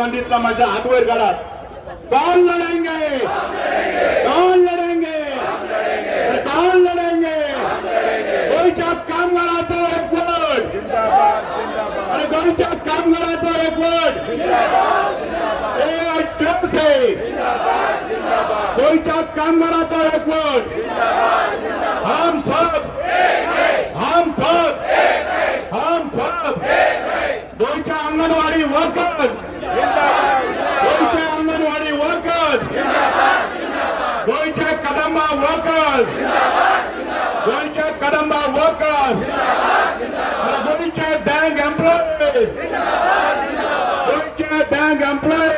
लोकांनी दितला माझ्या हात वयर काढात. कौन लढेंगे? कौन लढेंगे? कौन लढेंगे? गोंयच्या कामगाराचो एकवट. अरे गोंयच्या कामगाराचो एकवट. ए गोंयच्या कामगाराचो एकवट. हम सब, हम सब, हम सब. गोंयच्या अंगणवाडी वर्कर, गोंयचे अंगणवाडी वर्कर, गोंयचे कदंबा वर्कर, गोंयचे कदंबा वर्कर, गोंयचे बँक एम्प्लॉय, गोंयचे bank employee,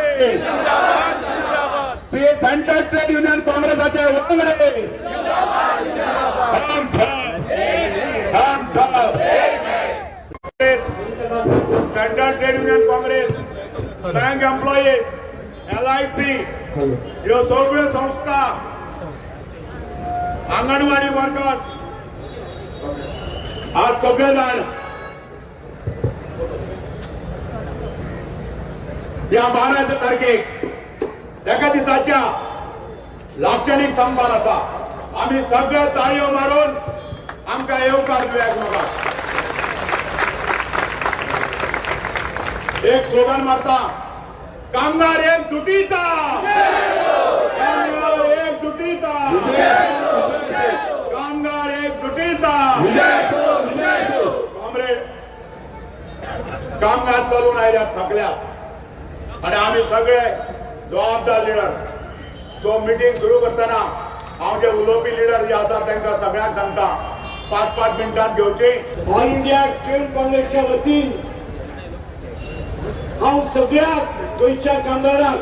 central trade union काँग्रेसाचे वांगडे. हम सब, हम सब. Central trade union Congress, bank employees, LIC ह्यो सगळ्यो संस्था, आंगणवाडी वर्कर्स, आज सगळे जाण या 12 तारखेक एका दिसाच्या लाक्षणिक संपार आसा. आमी सगळे ताळयो मारून आमकां येवकार दिवया एकमेकाक. एक स्लोगन मारता, कामगार एक जुटीचा, कामगार एक जुटीचा, कामगार एक जुटीचा. कॉम्रेड, कामगार चलून आयल्यात, थकल्यात आणि आमी सगळे जबाबदार लिडर. सो मिटींग सुरू करतना हांव जे उलोवपी लिडर जे आसा तांकां सगळ्यांक सांगता, 5-5 मिनटां घेवची. ऑल इंडिया ट्रेड काँग्रेसच्या वतीन हांव सगळ्या गोंयच्या कामगारांक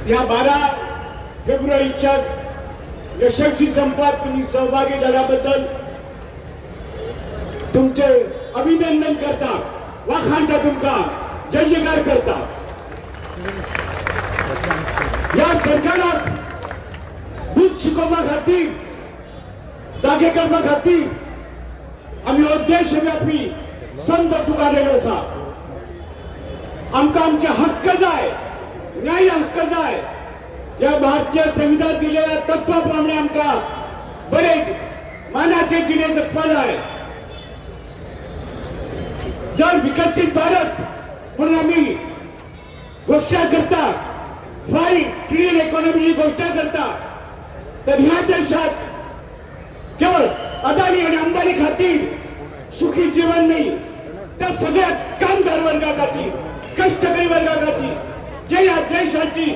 ह्या 12 फेब्रुवारीच्या यशस्वी संपात तुम्ही सहभागी झाल्याबद्दल तुमचे अभिनंदन करता, वाखाणता, तुमकां जय जयकार करता. ह्या सरकाराक बूथ शिकोवपा खातीर, जागे करपा खातीर आमी हो देशव्यापी संप पुकारलेलो आसा. आमकां आमचे हक्क जाय, न्याय हक्क जाय. ह्या भारतीय संविधान दिलेल्या तत्वा प्रमाणे आमकां बरे मानाचे जिणे जगपा जाय. जर विकसीत भारत म्हणून आमी घोषणा करता, 5 ट्रिलियन इकॉनॉमीची घोषणा करता, तर ह्या देशात केवळ अदानी आणि अंबानी खातीर सुखी जीवन नाही, त्या सगळ्या कामगार वर्गा खातीर, कष्टकरी वर्गा खातीर, जे या देशाची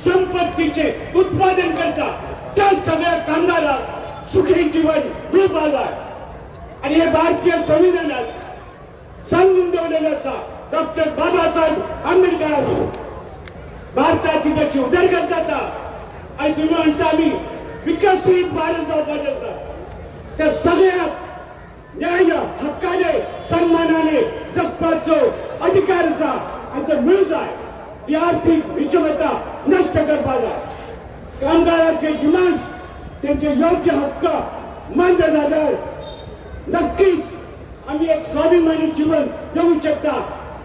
संपत्तीचे उत्पादन करता त्या सगळ्या कामगारांक सुखी जीवन मिळपा जाय. आणि हे भारतीय संविधानात सांगून दवरलेलें आसा डॉक्टर बाबासाहेब आंबेडकरांनी. भारताची त्याची उदरगत जाता आणि तुम्ही म्हणता आमी विकसीत भारत जावपाचें आसा, त्या सगळ्या न्याय हक्काने सन्मानाने जगपाचो अधिकार आसा आनी तो मेळूं जाय. ही आर्थिक विषमता नष्ट करपा जाय. कामगारांचे डिमांड्स, त्यांचे योग्य हक्क मान्य जाल्यार नक्कीच आमी एक स्वाभिमानी जीवन जगू शकता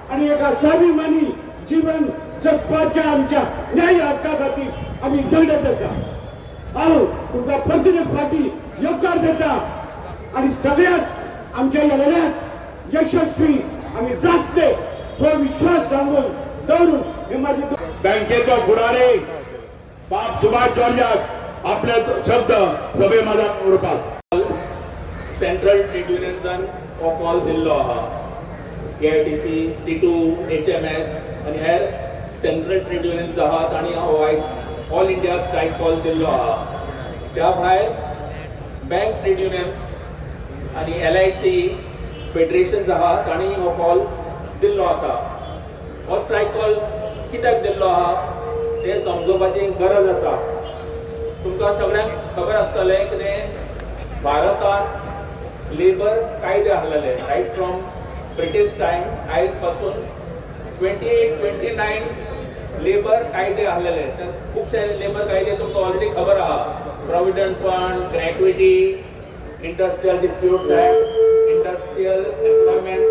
आणि एका स्वाभिमानी जीवन जगपाच्या आमच्या न्याय हक्का खातीर आमी झगडत आसा. हांव तुमकां परतून एक फावटी येवकार दिता आणि सगळ्यात आमच्या ह्या लढ्यात यशस्वी आमी जातले हो विश्वास सांगून दवरून हे माझे बँकेचो फुडारी बाब सुभाष जॉर्जाक आपले शब्द सभे माझा उरपाक. सेंट्रल ट्रेड युनियन्सान हो कॉल दिल्लो आहा. AITC, C2, HMS आनी हेर सेंट्रल ट्रेड युनियन्स आहात आनी हो ऑल इंडिया स्ट्रायक कॉल दिल्लो आहा. त्या भायर बँक ट्रेड युनियन्स आनी LIC federations आहा तांणी हो कॉल दिल्लो आसा. हो स्ट्रायक कॉल कित्याक दिल्लो आहा तें समजोवपाची गरज आसा. तुमकां सगळ्यांक खबर आसतलें कितें भारतांत लेबर कायदे आसलेले रायट फ्रॉम ब्रिटीश टायम आयज पासून 28, 29 लेबर कायदे आसलेले. तर खुबशे लेबर कायदे तुमकां ऑलरेडी खबर आहा. Provident fund, gratuity, industrial disputes act, industrial employment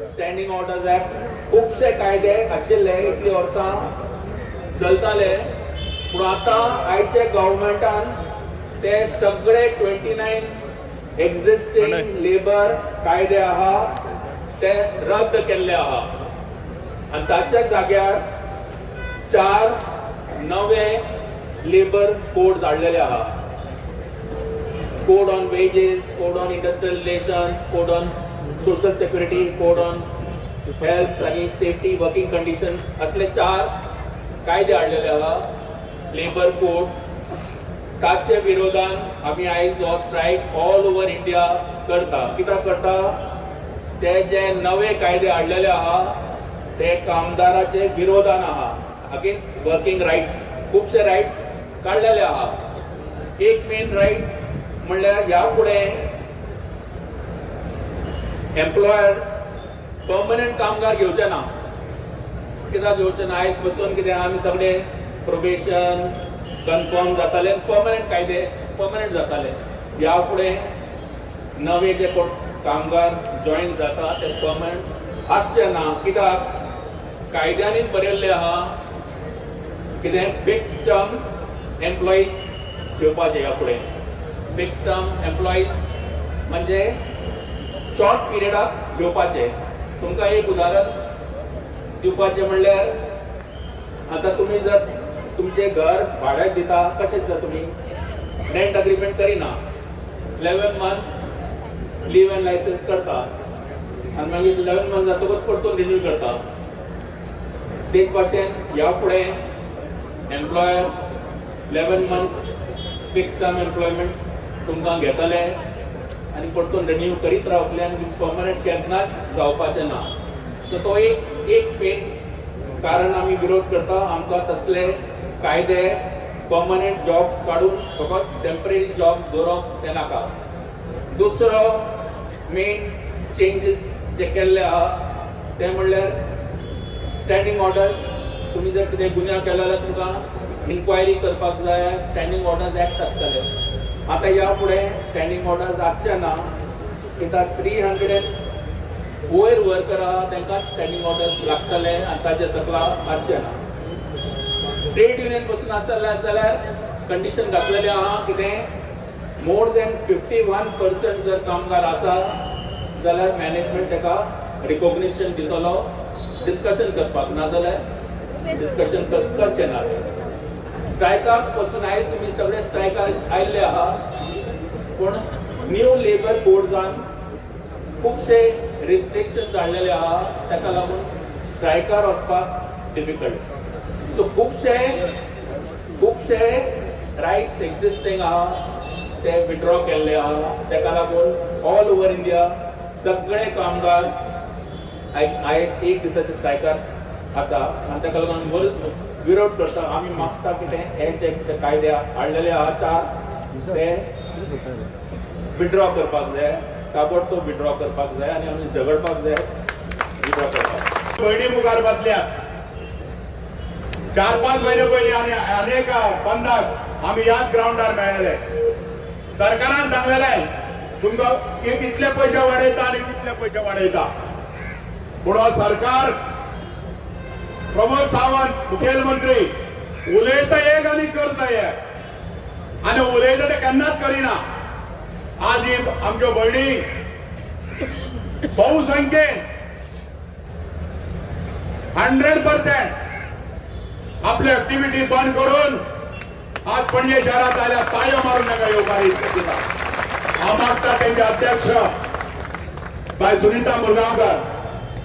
standing orders act, खुबशे कायदे आशिल्ले इतली वर्सां चलताले, पूण आतां आयचे गव्हर्मेंटान ते सगळे 29 एक्झिस्टींग लेबर कायदे आहा ते रद्द केल्ले आहा आनी ताच्या जाग्यार 4 नवे लेबर कोड्स हाडलेले आहा. Code on wages, code on industrial relations, code on social security, code on health आनी सेफ्टी वर्किंग कंडिशन्स, असले 4 कायदे हाडलेले आहा लेबर कोड्स. ताचे विरोधान आमी आयज हो स्ट्रायक ऑल ओवर इंडिया करता. कित्याक करता? ते जे नवे कायदे हाडलेले आहा ते कामदाराचे विरोधान आहा, अगेन्स्ट वर्किंग रायट्स. खुबशे रायट्स काडलेले आहा. एक मेन रायट म्हणल्यार ह्या फुडें एम्प्लॉयर्स पर्मनंट कामगार घेवचे ना. कित्याक घेवचे ना? आयज बसून कितें आमी सगळे प्रोबेशन कन्फर्म जाताले, पर्मनंट कायदे पर्मनंट जाताले. ह्या फुडें नवे जे कोण कामगार जॉईन जाता ते पर्मनंट आसचे ना. कित्याक? कायद्यांनी बरयल्लें आहा कितें फिक्स टर्म एम्प्लॉईज घेवपाचे. ह्या फुडें फिक्स टर्म एम्प्लॉईज म्हणजे शॉर्ट पिरियडाक घेवपाचे. तुमकां एक उदाहरण दिवपाचें म्हणल्यार आतां तुमी जर तुमचें घर भाड्याक दिता, कशें दिता तुमी? रेंट अग्रीमेंट करिना, 11 मंथ्स लीव एंड लायसन्स करता आनी मागीर 11 मंथ्स जातकूच परतून रिन्यू करता. तेच भाशेन ह्या फुडें employer 11 months fix term employment तुमकां घेतले आनी परतून रिन्यू करीत रावतले आनी पर्मनंट केन्नाच जावपाचें ना. सो तो एक मेन कारण आमी विरोध करता. आमकां तसले कायदे पर्मनंट जॉब्स काडून फकत टेम्पररी जॉब्स दवरप तें नाका. दुसरो मेन चेंजीस जे केल्ले आहा ते म्हणल्यार स्टँडींग ऑर्डर्स. तुमी जर कितें गुन्यांव केलो जाल्यार तुमकां इन्क्वायरी करपाक जाय, स्टँडींग ऑर्डर्स ऍक्ट आसतले. आतां ह्या फुडें स्टँडींग ऑर्डर्स आसचे ना. कित्याक 300 वयर वर्कर आहा तांकां स्टँडींग ऑर्डर्स लागतले आनी ताचे सकला आसचे ना. ट्रेड युनियन पसून आसले जाल्यार कंडिशन घातलेलें आहा कितें मोर दॅन 51% जर कामगार आसा जाल्यार मॅनेजमेंट ताका रिकॉग्निशन दितलो डिस्कशन करपाक, नाजाल्यार डिस्कशन करचें ना. स्ट्रायकाक पसून आयज तुमी सगळे स्ट्रायकार आयिल्ले आहा, पूण न्यू लेबर कोड्सान खुबशे रिस्ट्रिक्शन्स हाडलेले आहा, ताका लागून स्ट्रायकार वचपाक डिफिकल्ट. सो खुबशे रायट्स एक्झिस्टींग आहा ते विड्रॉ केल्ले आहा, ताका लागून ऑल ओवर इंडिया सगळे कामगार आयज एक दिसाचे स्ट्रायकार आसा आनी ताका लागून विरोध करता. आमी मागता कितें हे जे कितें कायदे हाडलेले आहा 4 ते विड्रॉ करपाक जाय, ताबडतोब विड्रॉ करपाक जाय आनी आमी झगडपाक जाय विड्रॉ करपाक. भयणी मुखार बसल्यात 4-5 म्हयने पयलीं आनी अनेक बंदाक आमी ह्याच ग्रावंडार मेळ्ळेले. सरकारान सांगलेलें तुमकां एक इतले पयशे वाडयता आनी तितले पयशे वाडयता, पूण हो सरकार प्रमोद सावंत मुखेलमंत्री उलयता एक आनी करता एक, आनी उलयता ते केन्नाच करिना. आज ही आमच्यो भयणी बहुसंख्येन 100% आपली ऍक्टिव्हिटी बंद करून आज पणजे शहरात आल्या, ताळयो मारून तांकां येवकार दिता. हांव मागता तेंचे अध्यक्ष बाय सुनीता मुरगांवकर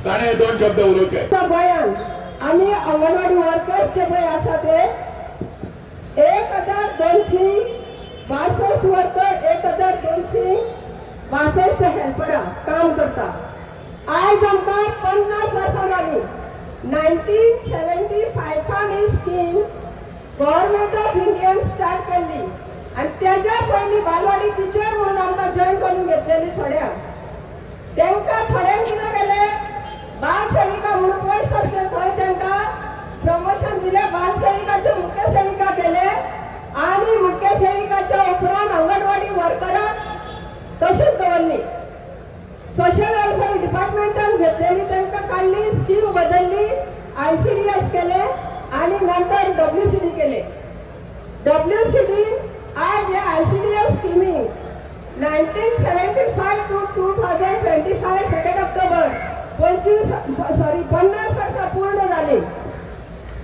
ताणें 2 शब्द उलोवचे. गोंयांत आमी अंगणवाडी वर्कर्स जे पळय आसा ते 1262 वर्कर, 1262 हेल्परां काम करता. आयज आमकां 50 वर्सां जालीं. 1975 ही स्कीम गव्हर्मेंट ऑफ इंडियान स्टार्ट केल्ली आनी तेज्या पयलीं बालवाडी टिचर म्हणून आमकां जॉयन करून घेतलेली थोड्यांक. तांकां थोड्यांक कितें केलें, बाल सेविका म्हणून पोस्ट आसले थंय तांकां प्रमोशन दिलें, बाल सेविकाचे मुख्य सेविका केले आनी मुख्य सेविकाच्या उपरांत अंगणवाडी वर्करांक तशेंच दवरली. सोशल वेलफेअर डिपार्टमेंटान घेतलेली Scheming 1975 to 2025 second October 25, sorry, 50 वर्सां पूर्ण जाली.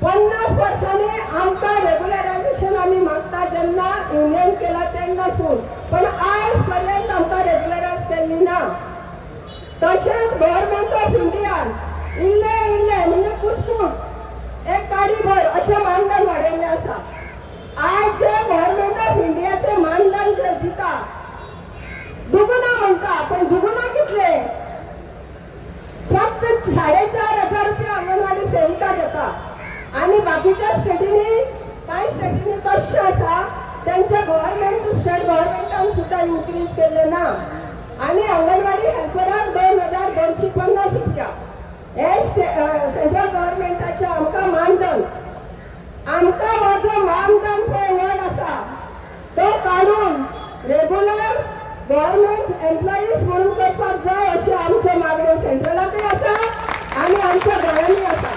50 वर्सांनी आमकां रेगुलरायझेशन आमी मागता. जेन्ना युनियन केला तेन्ना सून, पण आयज पर्यंत आमकां रेगुलरायज केल्ली ना. तशेंच गव्हर्मेंट ऑफ इंडियान इल्ले इल्ले, म्हणजे कुसकूट एक गाडी भर अशें मानधन वाडयल्लें आसा. आयज जे गव्हर्मेंट ऑफ इंडियाचे मानधन जे दिता, दुगुना म्हणटा, पण दुगुना कितले? फक्त 4500 रुपया अंगणवाडी सेविका घेता आणि बाकीच्या स्टेटींनी, कांय स्टेटींनी तशें आसा, त्यांच्या गव्हर्मेंट, स्टेट गव्हर्मेंटान सुद्दां इन्क्रीज केल्लें ना. आणि अंगणवाडी हेल्पराक 2250 रुपया हे सेंट्रल गव्हर्मेंटाचे आमकां मानधन. आमकां हो जो मानधन पळय व्हड आसा, तो काडून रेगुलर गव्हर्मेंट एम्प्लॉईज म्हणून करपाक जाय, अशें आमचे मागण्यो सेंट्रलाकय आसा आनी आमच्या गोंयांनी आसा.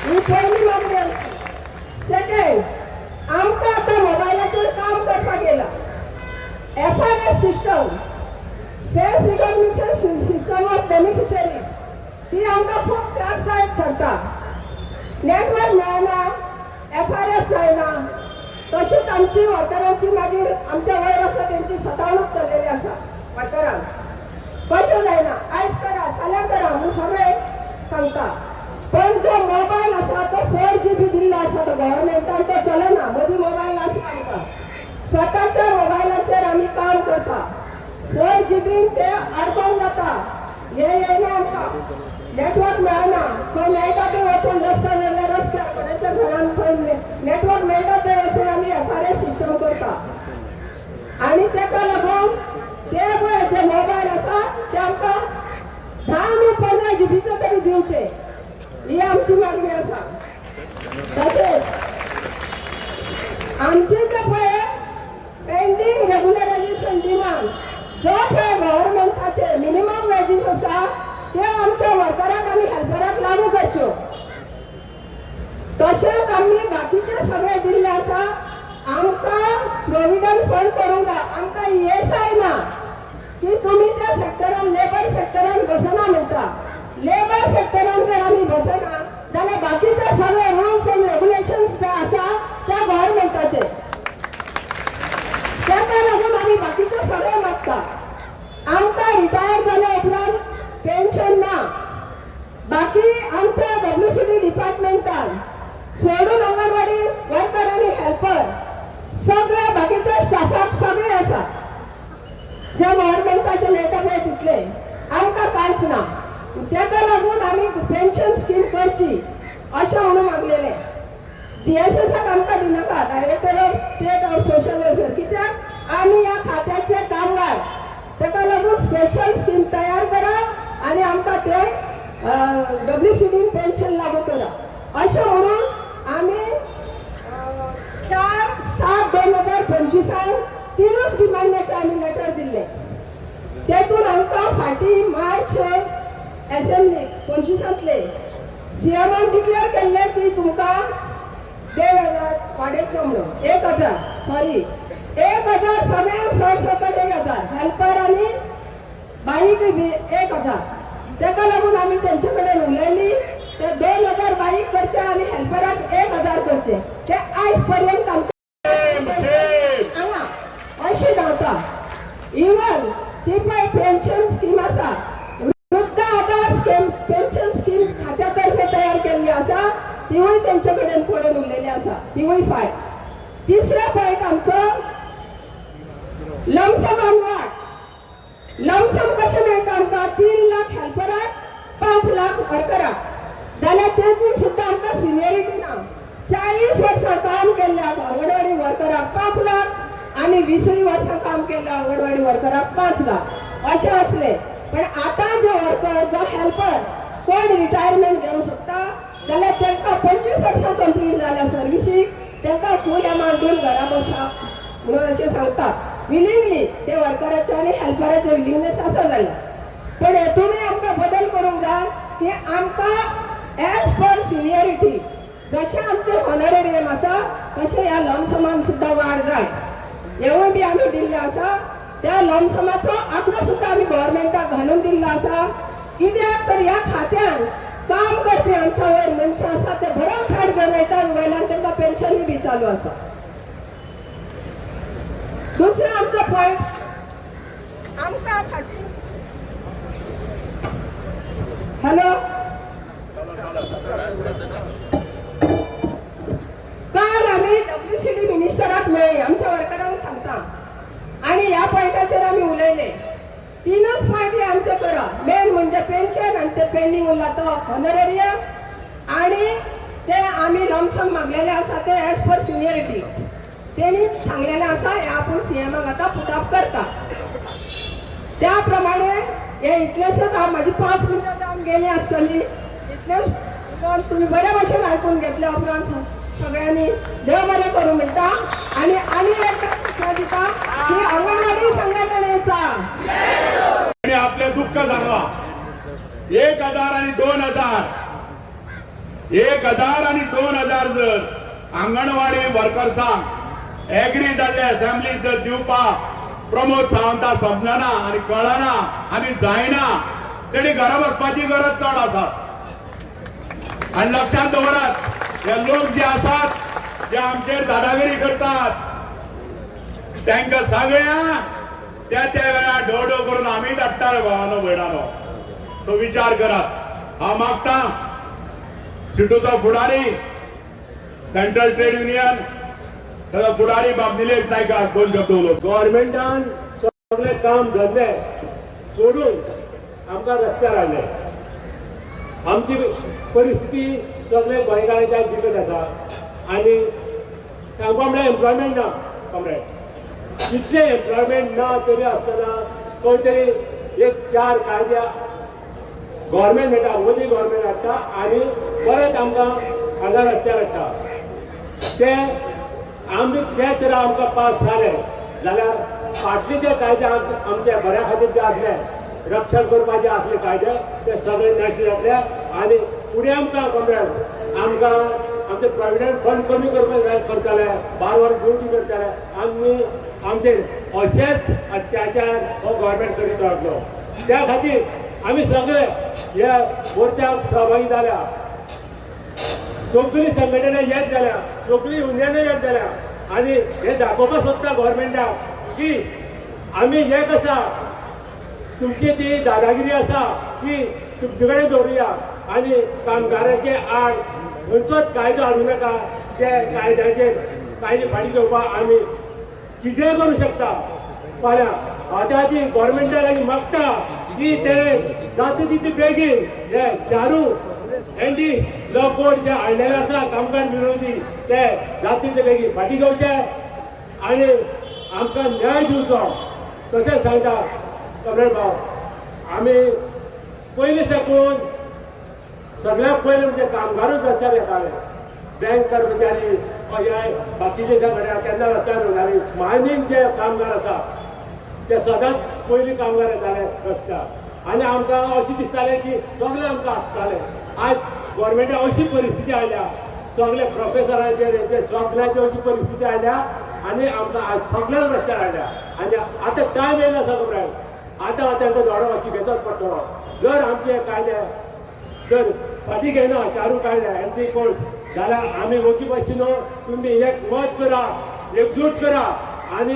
ही पयली मागणी आमची. सेकंड, आमकां आतां मोबायलाचेर काम करपाक येयला. FRS system, face recognition system of beneficiary, ती आमकां खूब त्रासदायक ठरता. नेटवर्क मेळना, एफआरएस जायना. तशेंच आमची वर्करांची मागीर आमच्या वयर आसा तेंची सतावणूक चल्लेली आसा. वर्करांक कशें जायना, आयज करा, फाल्यां करा म्हणून सगळे सांगता, पण जो मोबायल आसा तो 4 जीबी दिल्लो आसा तो गव्हर्मेंटान, तो चलना. मदीं मोबायल नासता. आमकां स्वताच्या मोबायलाचेर आमी काम करता. 4 जीबीन ते आडकोन जाता. हे येयना आमकां, नेटवर्क मेळना. खंय मेळटा थंय वचून, रस्त्यार जाल्यार रस्त्यार, कोणाच्या घरान खंय नेटवर्क मेळटा थंय वचून आमी एफआरएस सिस्टम करता. आनी तेका लागून ते पळय जे मोबायल आसा ते आमकां 10 न्हू, 15 जीबीचो तरी दिवचे, ही आमची मागणी आसा. तशेंच आमचे जे पळय पेंडींग रेगुलरायझेशन डिमांड, जो पळय गव्हर्मेंटाचे मिनिमम वेजीस आसा, ते आमच्या वर्कराक आनी हेल्पराक लागू करच्यो. तशेंच आमी बाकीचे सगळे दिल्ले आसा. आमकां प्रोविडंट फंड करूंक जाय. आमकां ईएसआय ना की तुमी त्या सेक्टरान, लेबर सेक्टरान बसना म्हणटा. लेबर सेक्टरान जर आमी बसना जाल्यार बाकीचे सगळे रुल्स एंड रेगुलेशन्स जे आसा त्या गव्हर्मेंटाचे, ताका लागून आमी बाकीचे सगळे मागता. आमकां रिटायर जाल्या उपरांत पेन्शन ना. बाकी आमच्या डब्ल्यूसीडी डिपार्टमेंटान सोडून अंगणवाडी वर्कर आनी हेल्पर सगळे बाकीच्या स्टाफाक सगळे आसा, जे गव्हर्मेंटाचे मेळटा पळय तितले, आमकां कांयच ना. तेका लागून आमी पेन्शन स्कीम करची अशें म्हणून मागलेलें. डीएसएसाक आमकां दिनाका, Director of State of Social Welfare, कित्याक आमी ह्या खात्याचे कामगार. तेका लागून स्पेशल स्कीम तयार करा आनी आमकां ते डब्ल्यूसीडीन पेन्शन लागू करा, अशें म्हणून आमी 4/7/2025 तिनूच डिमांडाचे आमी लेटर दिल्ले. तेतून आमकां फाटीं मार्च एसेंब्ली 25तांतले सीएमान डिक्लेअर केल्लें की तुमकां 1500 वाडयतलो म्हणून, 1000, सॉरी, 1000, सगळ्यांक सर सकट 1000, हेल्पर आनी बाईकय बी 1000. तेका लागून आमी तेंचे कडेन उलयली, ते 2000 बाईक करचे आनी हेल्पराक 1000 करचे. ते आयज पर्यंत आमचे हांगा अशी धांवता. इवन ती पळय पेन्शन स्कीम आसा, वृद्ध आधार स्कीम, पेन्शन स्कीम खात्या तर्फे तयार केल्ली आसा, तिवूय तेंचे कडेन पडून उरलेली आसा, तिवूय फायल. तिसरो पॉयंट आमचो लमसमान वाड. लमसम कशें मेळटा आमकां? 3 लाख हेल्पराक, 5 लाख वर्कराक. जाल्यार तेतून सुद्दां आमकां सिनियरिटी ना. 40 वर्सां काम केल्ल्या अंगणवाडी वर्कराक 5 लाख आनी 20 वर्सां काम केल्ल्या अंगणवाडी वर्कराक 5 लाख अशें आसलें. पण आतां जे वर्कर, जो हेल्पर कोण रिटायरमेंट घेवंक शकता जाल्यार तांकां 25 वर्सां कंप्लीट जाल्या सर्विसीक, तांकां फूल एमावंट दिवन घरा बसा म्हणून अशें सांगता. विलिंगली ते वर्कराचे आनी हेल्पराचे विलिंगनेस आसा जाल्यार, पण हेतूनय आमकां बदल करूंक जाय की आमकां एज पर सिनियरिटी जशें आमचें हॉनरेरियम आसा, तशें ह्या लमसमान सुद्दां वाड जाय. हेवूय बी आमी दिल्ले आसा. त्या लमसमाचो आंकडो सुद्दां आमी गव्हर्मेंटाक घालून दिल्लो आसा. कित्याक तर ह्या खात्यान काम करपी आमच्या वयर मनशां आसा ते बरोच हाड घेवन येता, वयल्यान तांकां पेन्शनूय बी चालू आसा. दुसरो आमचो पॉयंट आमकां हॅलो काल आमी WCD मिनिस्टराक मेळ्ळी, आमच्या वर्करांक सांगता आनी ह्या पॉयंटाचेर आमी उलयले. तीनच पॉयंट हे आमचे करा, मेन म्हणजे पेन्शन आनी ते पेंडींग उरला तो हॉनरेरियम आनी ते आमी लमसम मागलेले आसा ते एज पर सिनियरिटी तेणी सांगलेलें आसा हे आपूण सीएमाक आतां पुटअप करता. त्या प्रमाणे हे इतलेंच हांव म्हाजी 5 मिनटां जावन गेली आसतली. इतलेंच तुमी बरे भशेन आयकून घेतल्या उपरांत सगळ्यांनी देव बरें करूं म्हणटा. आनी आनी एक सूचना दिता की अंगणवाडी संघटनेचा आपले दुःख सांगला 1000 आणि 2000 1000 आणि 2000 जर अंगणवाडी वर्कर्सांक एग्री जाल्ले असेंब्ली जर दिवपाक प्रमोद सावंता समजना आनी कळना आनी जायना तेणी घरा बसपाची गरज चड आसा. आनी लक्षात दवरात, हे लोक जे आसात जे आमचेर दादागिरी करतात तांकां सगळ्या त्या त्या वेळार ढो ढो करून आमी धाडटा रे भावानो भयणानो. सो विचार करात. हांव मागता सिटूचो फुडारी सेंट्रल ट्रेड युनियन ताजो फुडारी बाब निलेश नायकाक 2 शब्द उलोवप. गव्हर्मेंटान सगळें काम धरलें सोडून आमकां रस्त्यार हाडलें. आमची परिस्थिती सगळे गोंयकारांच्या बिकट आसा आनी सांगपा म्हळ्यार एम्प्लॉयमेंट ना कॉम्रेड, इतलें एम्प्लॉयमेंट ना तरी आसतना खंय तरी एक 4 कायदे गव्हर्मेंट मेळटा, मोदी गव्हर्मेंट हाडटा आनी परत आमकां हांगा रस्त्यार हाडटा. ते आमी ते तरा आमकां पास जाले जाल्यार फाटले जे कायदे आमच्या बऱ्या खातीर जे आसले, रक्षण करपाचे आसले कायदे ते सगळे नश्ट जातले आनी फुडें आमकां कॉम्रेड आमकां आमचे प्रोविडंट फंड कमी करपाक करताले, 12 वरां ड्युटी करताले आमी आमचे अशेच अत्याचार हो गव्हर्मेंट करीत रावतलो. त्या खातीर आमी सगळे ह्या मोर्चाक सहभागी जाल्या, सगळीं संघटना एक जाल्या, सगळीं युनियनां एक जाल्या आनी हे दाखोवपाक सोदता गव्हर्मेंटाक की आमी एक आसा, तुमची ती दादागिरी आसा ती तुमचे कडेन दवरुया आनी कामगाराचे आड खंयचोच कायदो हाडूं नाका. ते कायद्याचे कायदे फाटीं घेवपाक आमी कितेंय करूं शकता. फाल्यां आतां ती गव्हर्मेंटा लागीं मागता की तेणें जाता तितले बेगीन हे 4 एंटी लॉ कोड जे हाडलेले आसा कामगार विरोधी ते जाता तितले बेगीन फाटीं घेवचे आनी आमकां न्याय दिवचो. तशेंच सांगता कॉम्रेड भाव, आमी पयलीं साकून सगळ्यात पयलीं म्हणजे कामगारूच रस्त्यार येताले, बँक कर्मचारी बाकीचे सगळे केन्ना रस्त्यार उरताले. मायनींग जे कामगार आसा ते सदांच पयलीं कामगार येताले रस्त्यार आनी आमकां अशें दिसतालें की सगळे आमकां आसताले. आज गव्हर्मेंटान अशी परिस्थिती आयल्या, सगळे प्रोफेसरांचेर हेचेर सगळ्यांची अशी परिस्थिती आयल्या आनी आमकां आज सगळ्यांक रस्त्यार हाडल्या. आनी आतां टायम येयला सगळ्यांक, आतां तांकां धडो अशी घेतोच पडटलो. जर आमचे कायदे जर फाटीं घेयना 4 कायदे एंटी कोड जाल्यार आमी वोगी बसची न्हू. तुमी एक मत करा, एकजूट करा आनी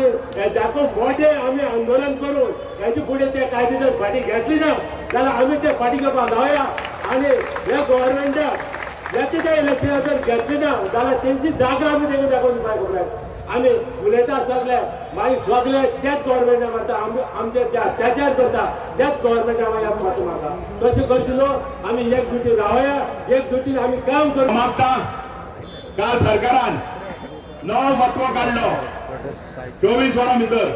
दाखोवन मोठें आमी आंदोलन करून हेजे फुडें ते कायदे जर फाटीं घेतले ना जाल्यार आमी ते फाटीं घेवपाक लावया. आनी हे गव्हर्मेंटाक येता त्या इलेक्शनाक जर घेतले ना जाल्यार तेंची जागा आमी तेंकां दाखोवन दिवपाक जाय. आमी उलयता सगळे मागीर सगळे त्याच गव्हर्मेंटा मारता, आमचे ते अत्याचार करता त्याच गव्हर्मेंटा मागीर आमी फाटी मारता. तशें करचे न्हू, आमी एकजुटी रावया, एकजुटीन आमी काम करूं. मागता काल सरकारान नवो फतवो काडलो 24 वरां भितर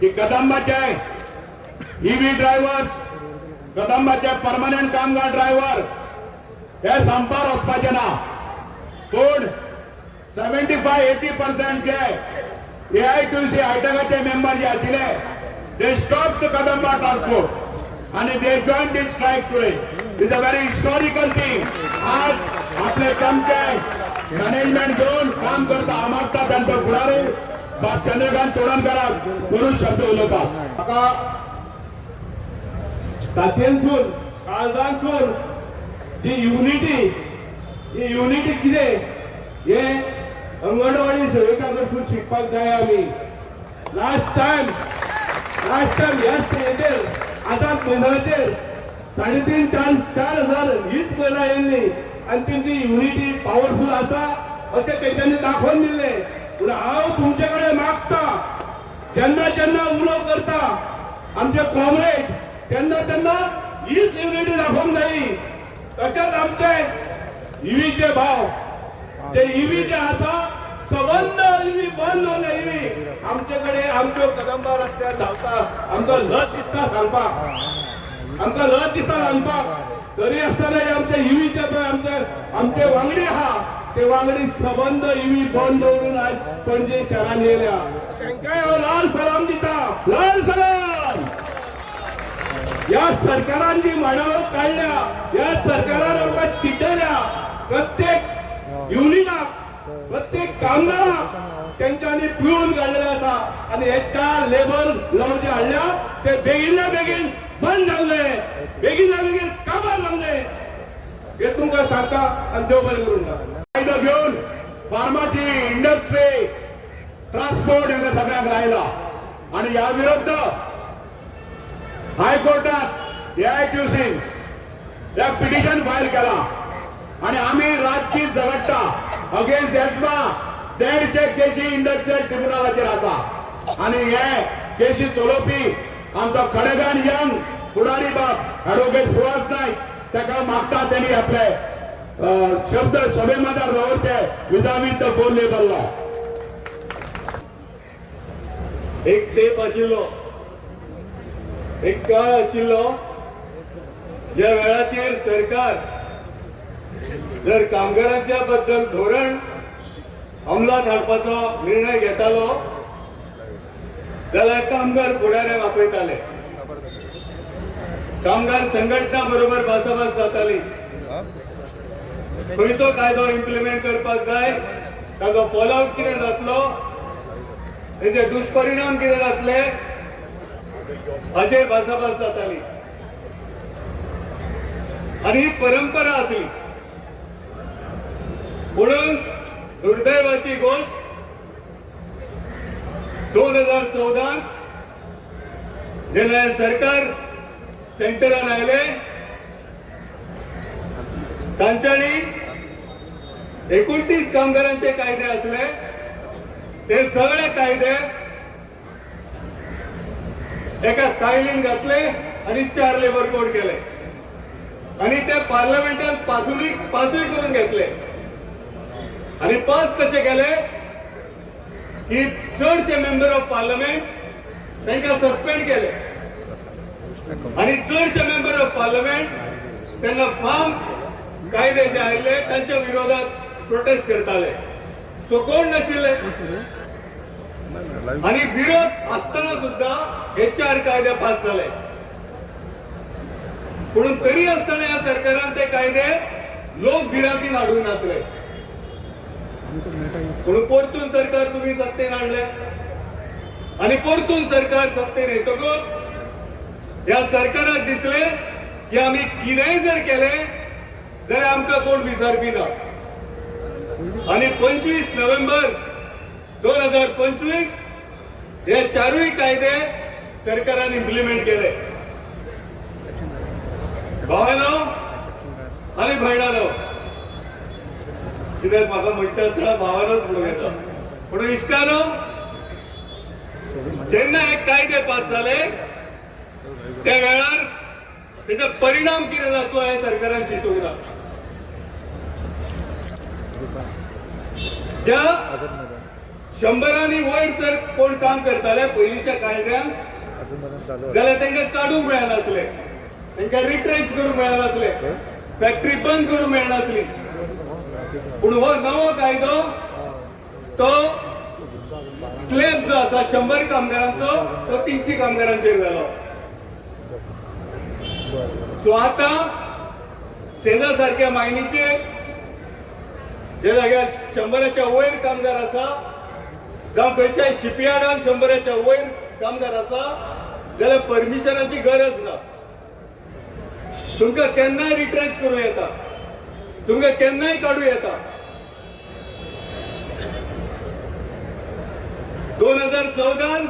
की कदंबाचे ईव्ही ड्रायव्हर्स, कदंबाचे परमनंट कामगार ड्रायव्हर हे संपार वचपाचे ना, पूण 75-80% जे AITUC आयटकाचे मेंबर जे आशिल्ले they stop Kadamba transport आनी they join this strike today. Is a very historical thing. आज आपले चमचे मॅनेजमेंट घेवन काम करता. हांव मागता तांचो फुडारी बाब चंद्रकांत चोडणकाराक करून शब्द उलोवपाक. म्हाका तातयेनसून काळजांतसून जी युनिटी, ही युनिटी कितें हें अंगणवाडी सेविका कडसून शिकपाक जाय आमी. लास्ट टायम ह्या स्टेजीचेर आझाद मैदानाचेर 3.5 4,000 हीच महिला येयल्ली आनी तेंची युनिटी पावरफूल आसा अशें तेंच्यांनी दाखोवन दिल्लें. पूण हांव तुमचे कडेन मागता, जेन्ना जेन्ना उलो करता आमचे कॉमरेड तेन्ना तेन्ना हीच युनिटी दाखोवंक जायी. तशेंच आमचे इव्हीचे भाव, ते इव्ही जे आसा सबंद इव्ही बंद जाले. इव्ही आमचे कडेन आमच्यो कदंबा रस्त्यार धांवता, आमकां लज दिसता सांगपाक, आमकां लज दिसता सांगपाक. तरी आसतना आमचे इव्हीचे पळय आमचे वांगडी आहा ते वांगडी सबंद इव्ही बंद दवरून आज पणजे शहरान येयल्या. तांकांय हांव लाल सलाम दिता, लाल सलाम. ह्या सरकारान जी मांडावळ काडल्या, ह्या सरकारान आमकां चिटयल्या, प्रत्येक युनिटाक प्रत्येक कामगाराक तेंच्यांनी पिळून काडलेले आसा. आनी हे 4 लेबर लॉ जे हाडल्या ते बेगीनल्या बेगीन बंद जाल्ले, बेगीनल्या बेगीन काबार जाल्ले हे तुमकां सांगता आनी देव बरें करूं. कायदो घेवन फार्मासी, इंडस्ट्री, ट्रान्सपोर्ट हांगा सगळ्यांक लायला आनी ह्या विरुद्ध हायकोर्टात एआयटीयूसीन एक पिटिशन फायल केला आनी आमी रातची झगडटा अगेन्स्ट एस्मा. 150 केशी इंडस्ट्रियल ट्रिब्युनलाचेर आसा आनी हे केशी चलोवपी आमचो खडगान यंग फुडारी बाब एडवोकेट सुहास नायक ताका मागता तेणी आपले शब्द सभे मदार दवरचे विजावी the 4 labour law. एक तेप आशिल्लो, एक काळ आशिल्लो ज्या वेळाचेर सरकार जर कामगारांच्या बद्दल धोरण अंमलात हाडपाचो निर्णय घेतालो जाल्यार कामगार फुडाऱ्यांक आपयताले, कामगार संघटना बरोबर भासाभास जाताली, खंयचो कायदो इम्प्लिमेंट करपाक जाय, ताजो फॉलोआउट कितें जातलो, तेजे दुष्परिणाम कितें जातले हाचेर भासाभास जाताली आनी ही परंपरा आसली. म्हणून दुर्दैवाची गोष्ट 2014 जेन्ना सरकार सेंटरान आयले तांच्यांनी 29 कामगारांचे कायदे आसले, ते सगळे कायदे एका कायलीन घातले आनी 4 लेबर कोड केले आनी ते पार्लमेंटात पासूय करून घेतले. आनी पास कशे केले की चडशे मेंबर ऑफ पार्लमेंट तांकां सस्पेंड केले आनी चडशे मेंबर ऑफ पार्लमेंट तेन्ना फार्म कायदे जे आयिल्ले तांच्या विरोधात प्रोटेस्ट करताले. सो कोण नाशिल्ले आनी विरोध आसतना सुद्धा हे 4 कायदे पास जाले. पूण तरी आसतना ह्या सरकारान ते कायदे लोक भिरांतीन हाडूंक नासले. पूण परतून सरकार तुमी सत्तेन हाडले आनी परतून सरकार सत्तेन येतकूच ह्या सरकाराक दिसले की आमी कितेंय जर केलें जाल्यार आमकां कोण विसरपी ना. आनी 25 नोव्हेंबर 2025 हे 4 कायदे सरकारान इम्प्लिमेंट केले. भावानो आनी भयणानो, कित्याक म्हाका म्हणटा आसतना भावानोच म्हणूंक येता, पूण इश्टानो, जेन्ना हे कायदे पास जाले त्या वेळार तेजो परिणाम कितें जातलो हें सरकारान चिंतूंक ना. ज्या 100 वयर जर कोण काम करताले पयलींच्या कायद्यान जाल्यार तांकां काडूंक मेळनासलें, तांकां रिट्रेंच करूंक मेळनासलें, फॅक्टरी बंद करूंक मेळनासली. पूण हो नवो कायदो तो स्लॅब जो आसा 100 कामगारांचो तो 300 कामगारांचेर व्हेलो. सो आतां सेजा सारक्या मायनीचेर जे जाग्यार 100 वयर कामगार आसा जावं खंयच्याय शिपयार्डान 100च्या वयर कामगार आसा जाल्यार परमिशनाची गरज ना. तुमकां केन्नाय रिट्रेंच करूं येता, तुमकां केन्नाय काडूं येता. 2014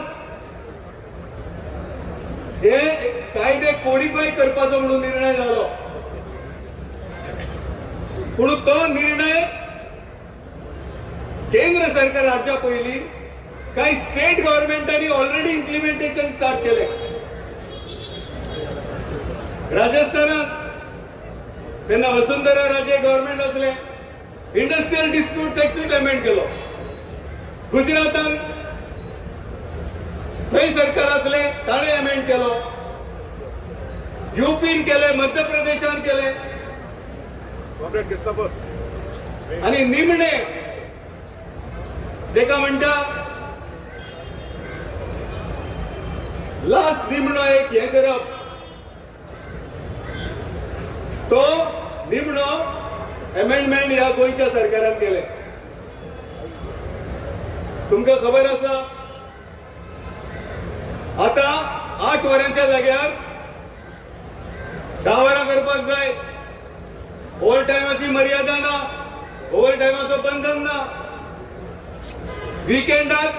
हे कायदे कोडिफाय करपाचो म्हणून निर्णय जालो, पूण तो निर्णय केंद्र सरकार हाडच्या पयलीं काही स्टेट गव्हर्नमेंटांनी ऑलरेडी इम्प्लिमेंटेशन स्टार्ट केलें. राजस्थानात तेन्ना वसुंधरा राजे गव्हर्नमेंट आसलें, इंडस्ट्रियल डिस्प्यूट्स एक्ट अमेंड केलो. गुजरातान थंय सरकार आसलें ताणें अमेंड केलो. युपीन केले, मध्य प्रदेशान केले. आनी निमणे जेका म्हणटा लास्ट निमणो एक हें करप, तो निमणो अमेंडमेंट ह्या गोंयच्या सरकारान केलें. तुमकां खबर आसा आतां 8 वरांच्या जाग्यार 10 वरां करपाक जाय. ओव्हर टायमाची मर्यादा ना, ओव्हर टायमाचो बंधन ना. विकेंडाक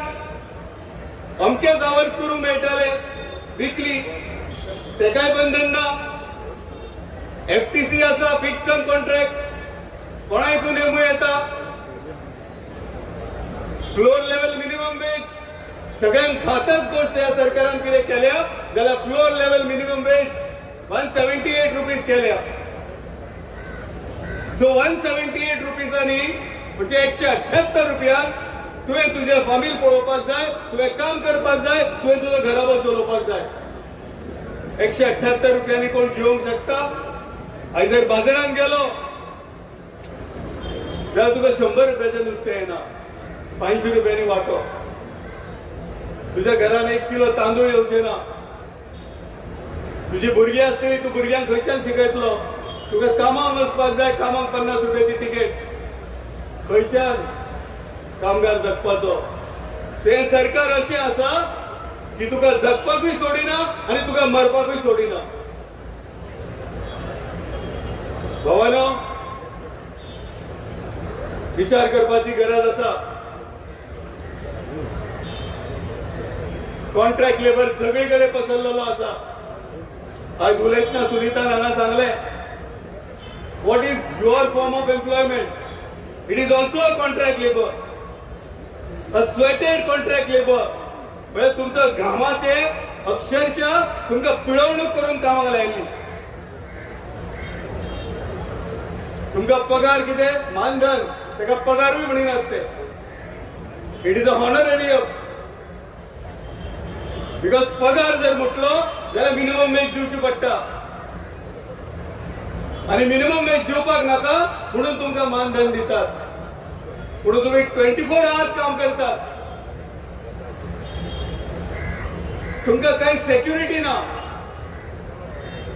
अमकेच आवर्स करूंक मेळटाले विकली, तेकाय बंधन ना. एफटीसी आसा, फिक्स टर्म कॉन्ट्रॅक्ट, कोणायकून नेमू येता. फ्लोर लेवल मिनिमम वेज सगळ्यांत घातक गोष्ट ह्या सरकारान कितें केल्या जाल्यार floor level minimum wage 178 rupees केल्या. सो 178 रुपीजांनी म्हणजे 178 रुपयान तुवें तुजें फामील पळोवपाक जाय, तुवें काम करपाक जाय, तुवें तुजो घराबो चलोवपाक जाय. 178 रुपयांनी कोण जिवंक शकता? आयज जर बाजारान गेलो जाल्यार तुका 100 रुपयाचें नुस्तें येना, 500 रुपयांनी वांटो. तुज्या घरान 1 किलो तांदूळ येवचे ना. तुजी भुरगीं आसतली, तूं भुरग्यांक खंयच्यान शिकयतलो? तुका कामाक वचपाक जाय, कामाक 50 रुपयाची तिकेट, खंयच्यान कामगार जगपाचो? तें सरकार अशें आसा की तुका जगपाकूय सोडिना आनी तुका मरपाकूय सोडिना. भावानो, विचार करपाची गरज आसा. कॉन्ट्रॅक्ट लेबर सगळी कडेन पसरलेलो आसा. आयज उलयतना सुनितान हांगा सांगलें, what is your form of employment? It is also a contract labour, a sweated contract labour. म्हणजे तुमचं घामाचे अक्षरशः तुमकां पिळवणूक करून कामाक लायली. तुमकां पगार कितें मानधन, ताका पगारूय म्हणिनात ते. It is a honorarium. Because पगार जर म्हटलो जाल्यार मिनिमम वेज दिवची पडटा, आनी मिनिमम वेज दिवपाक नाका म्हणून तुमकां मानधन दितात. म्हणून तुमी 24 आवर्स काम करतात, तुमकां कांय सेक्युरिटी ना.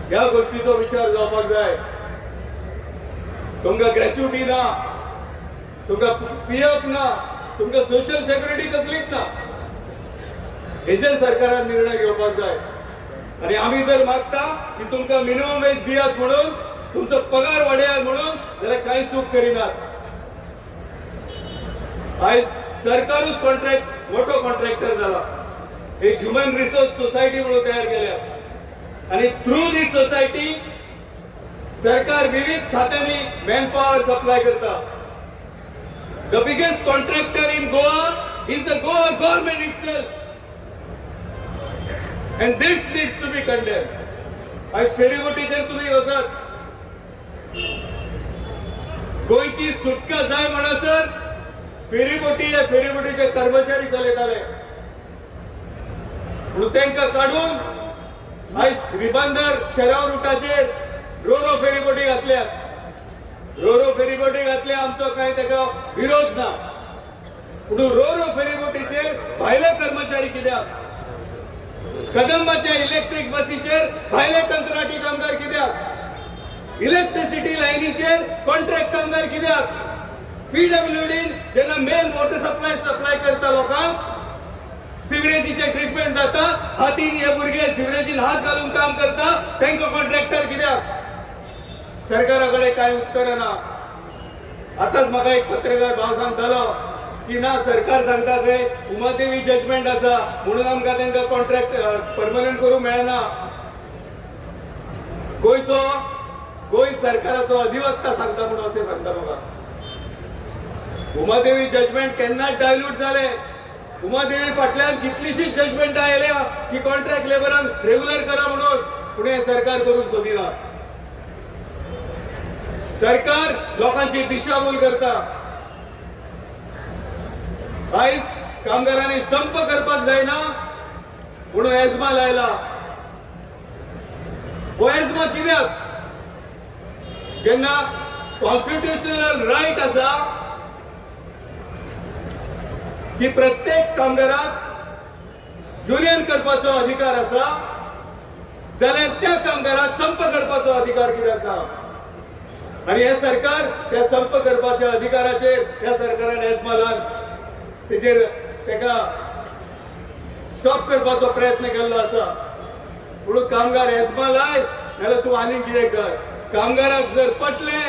ह्या गोष्टीचो विचार जावपाक जाय. तुमकां ग्रॅच्युटी ना, तुमकां पीएफ ना, तुमकां सोशल सेक्युरिटी कसलीच ना. हेजेर सरकारान निर्णय घेवपाक जाय. आनी आमी जर मागता की तुमकां मिनिमम वेज दियात म्हणून, तुमचो पगार वाडयात म्हणून, जाल्यार कांय चूक करिनात. आयज सरकारूच कॉन्ट्रॅक्ट मोठो कॉन्ट्रॅक्टर जाला. एक ह्युमन रिसोर्स सोसायटी म्हणून तयार केल्या आनी थ्रू दीस सोसायटी सरकार विविध खात्यांनी मॅनपॉवर सप्लाय करता. The biggest contractor in Goa is the Goa government itself, and this needs to be condemned. आयज फेरीबोटीचेर तुमी वचात, गोंयची सुटका जाय म्हणसर फेरीबोटी ह्या फेरीबोटीचे कर्मचारी चलयताले, म्हणून तांकां काडून आयज रिबांदर शेराव रुटाचेर रोरो फेरीबोटी घातल्यात. रोरो फेरीबोटी घातल्या, आमचो कांय ताका विरोध ना, पूण रोरो फेरीबोटीचेर भायले कर्मचारी कित्याक? कदंबाच्या इलेक्ट्रीक बसीचेर भायले कंत्राटी कामगार कित्याक? इलेक्ट्रिसिटी लायनीचेर कॉन्ट्रॅक्ट कामगार कित्याक? पीडब्ल्यूडीन जेन्ना मेन वॉटर सप्लाय सप्लाय करता लोकांक, सिवरेजीचे ट्रिटमेंट जाता, हातीन हे भुरगे सिवरेजीन हात घालून काम करता, तांकां कॉन्ट्रॅक्टर कित्याक? सरकारा कडेन कांय उत्तर ना. आतांच म्हाका एक पत्रकार भाव सांगतालो की ना, सरकार सांगता खंय उमादेवी जजमेंट आसा म्हणून आमकां तांकां कॉन्ट्रॅक्ट परमनंट करूंक मेळना. गोंयचो गोंय सरकाराचो अधिवक्ता सांगता म्हणून अशें सांगता म्हाका. उमादेवी जजमेंट केन्नाच डायल्यूट जालें. उमादेवी फाटल्यान कितलीशीच जजमेंटां आयल्या की कॉन्ट्रॅक्ट लेबरांक रेगुलर करा म्हणून, पूण हें सरकार करूंक सोदिना. सरकार लोकांची दिशाभूल करता. आयज कामगारांनी संप करपाक जायना म्हणून एजमा लायला. हो एजमा कित्याक? जेन्ना कॉन्स्टिट्युशनल रायट आसा की प्रत्येक कामगाराक युनियन करपाचो अधिकार आसा, जाल्यार त्या कामगाराक संप करपाचो अधिकार कित्याक ना? आनी हें सरकार त्या संप करपाच्या अधिकाराचेर ह्या सरकारान एजमालान तेजेर ताका स्टॉप करपाचो प्रयत्न केल्लो आसा. म्हणून कामगार एजमा लाय नाल्यार तूं आनीक कितें कर. कामगाराक जर पटलें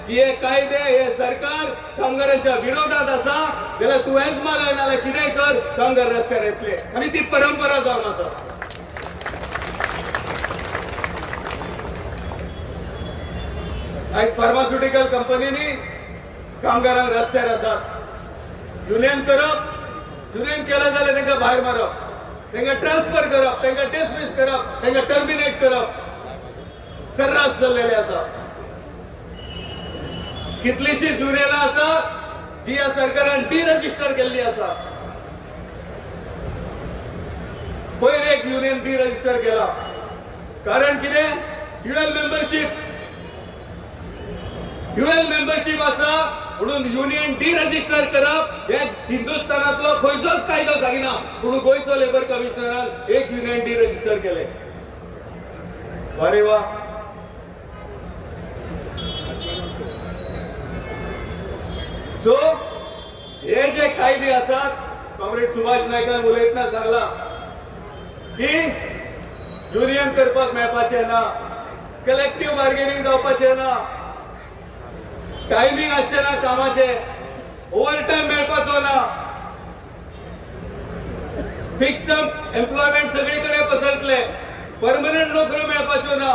की हे कायदे हे सरकार कामगारांच्या विरोधात आसा जाल्यार तूं एजमा लाय नाल्यार कितेंय कर, कामगार रस्त्यार येतले. आनी ती परंपरा जावन आसा. आयज फार्मास्युटिकल कंपनींनी कामगारांक रस्त्यार आसात. युनियन करप, युनियन केलें जाल्यार तांकां भायर मारप, तांकां ट्रान्सफर करप, तांकां डिसमीस करप, तांकां टर्मिनेट करप सर्रास जाल्लेलें आसा. कितलीशीच युनियनां आसा जी ह्या सरकारान डिरजिस्टर केल्ली आसा. पयर एक युनियन डिरजिस्टर केला. कारण कितें? Dual membership. ड्युअल मेंबरशीप आसा म्हणून युनियन डिरजिस्टर करप हे हिंदुस्थानांतलो खंयचोच कायदो सांगिना, पूण गोंयचो लेबर कमिशनरान एक युनियन डिरजिस्टर केलें. अरे वा! सो हे जे कायदे आसात, कॉम्रेड सुभाष नायकान उलयतना सांगला की युनियन करपाक मेळपाचें ना, कलेक्टीव बार्गेनिंग जावपाचें ना, टायमिंग आसचें ना कामाचें, ओवर टायम मेळपाचो ना, फिक्स्ड टर्म एम्प्लॉयमेंट सगळी कडेन पसरतले, परमनंट नोकऱ्यो मेळपाच्यो ना.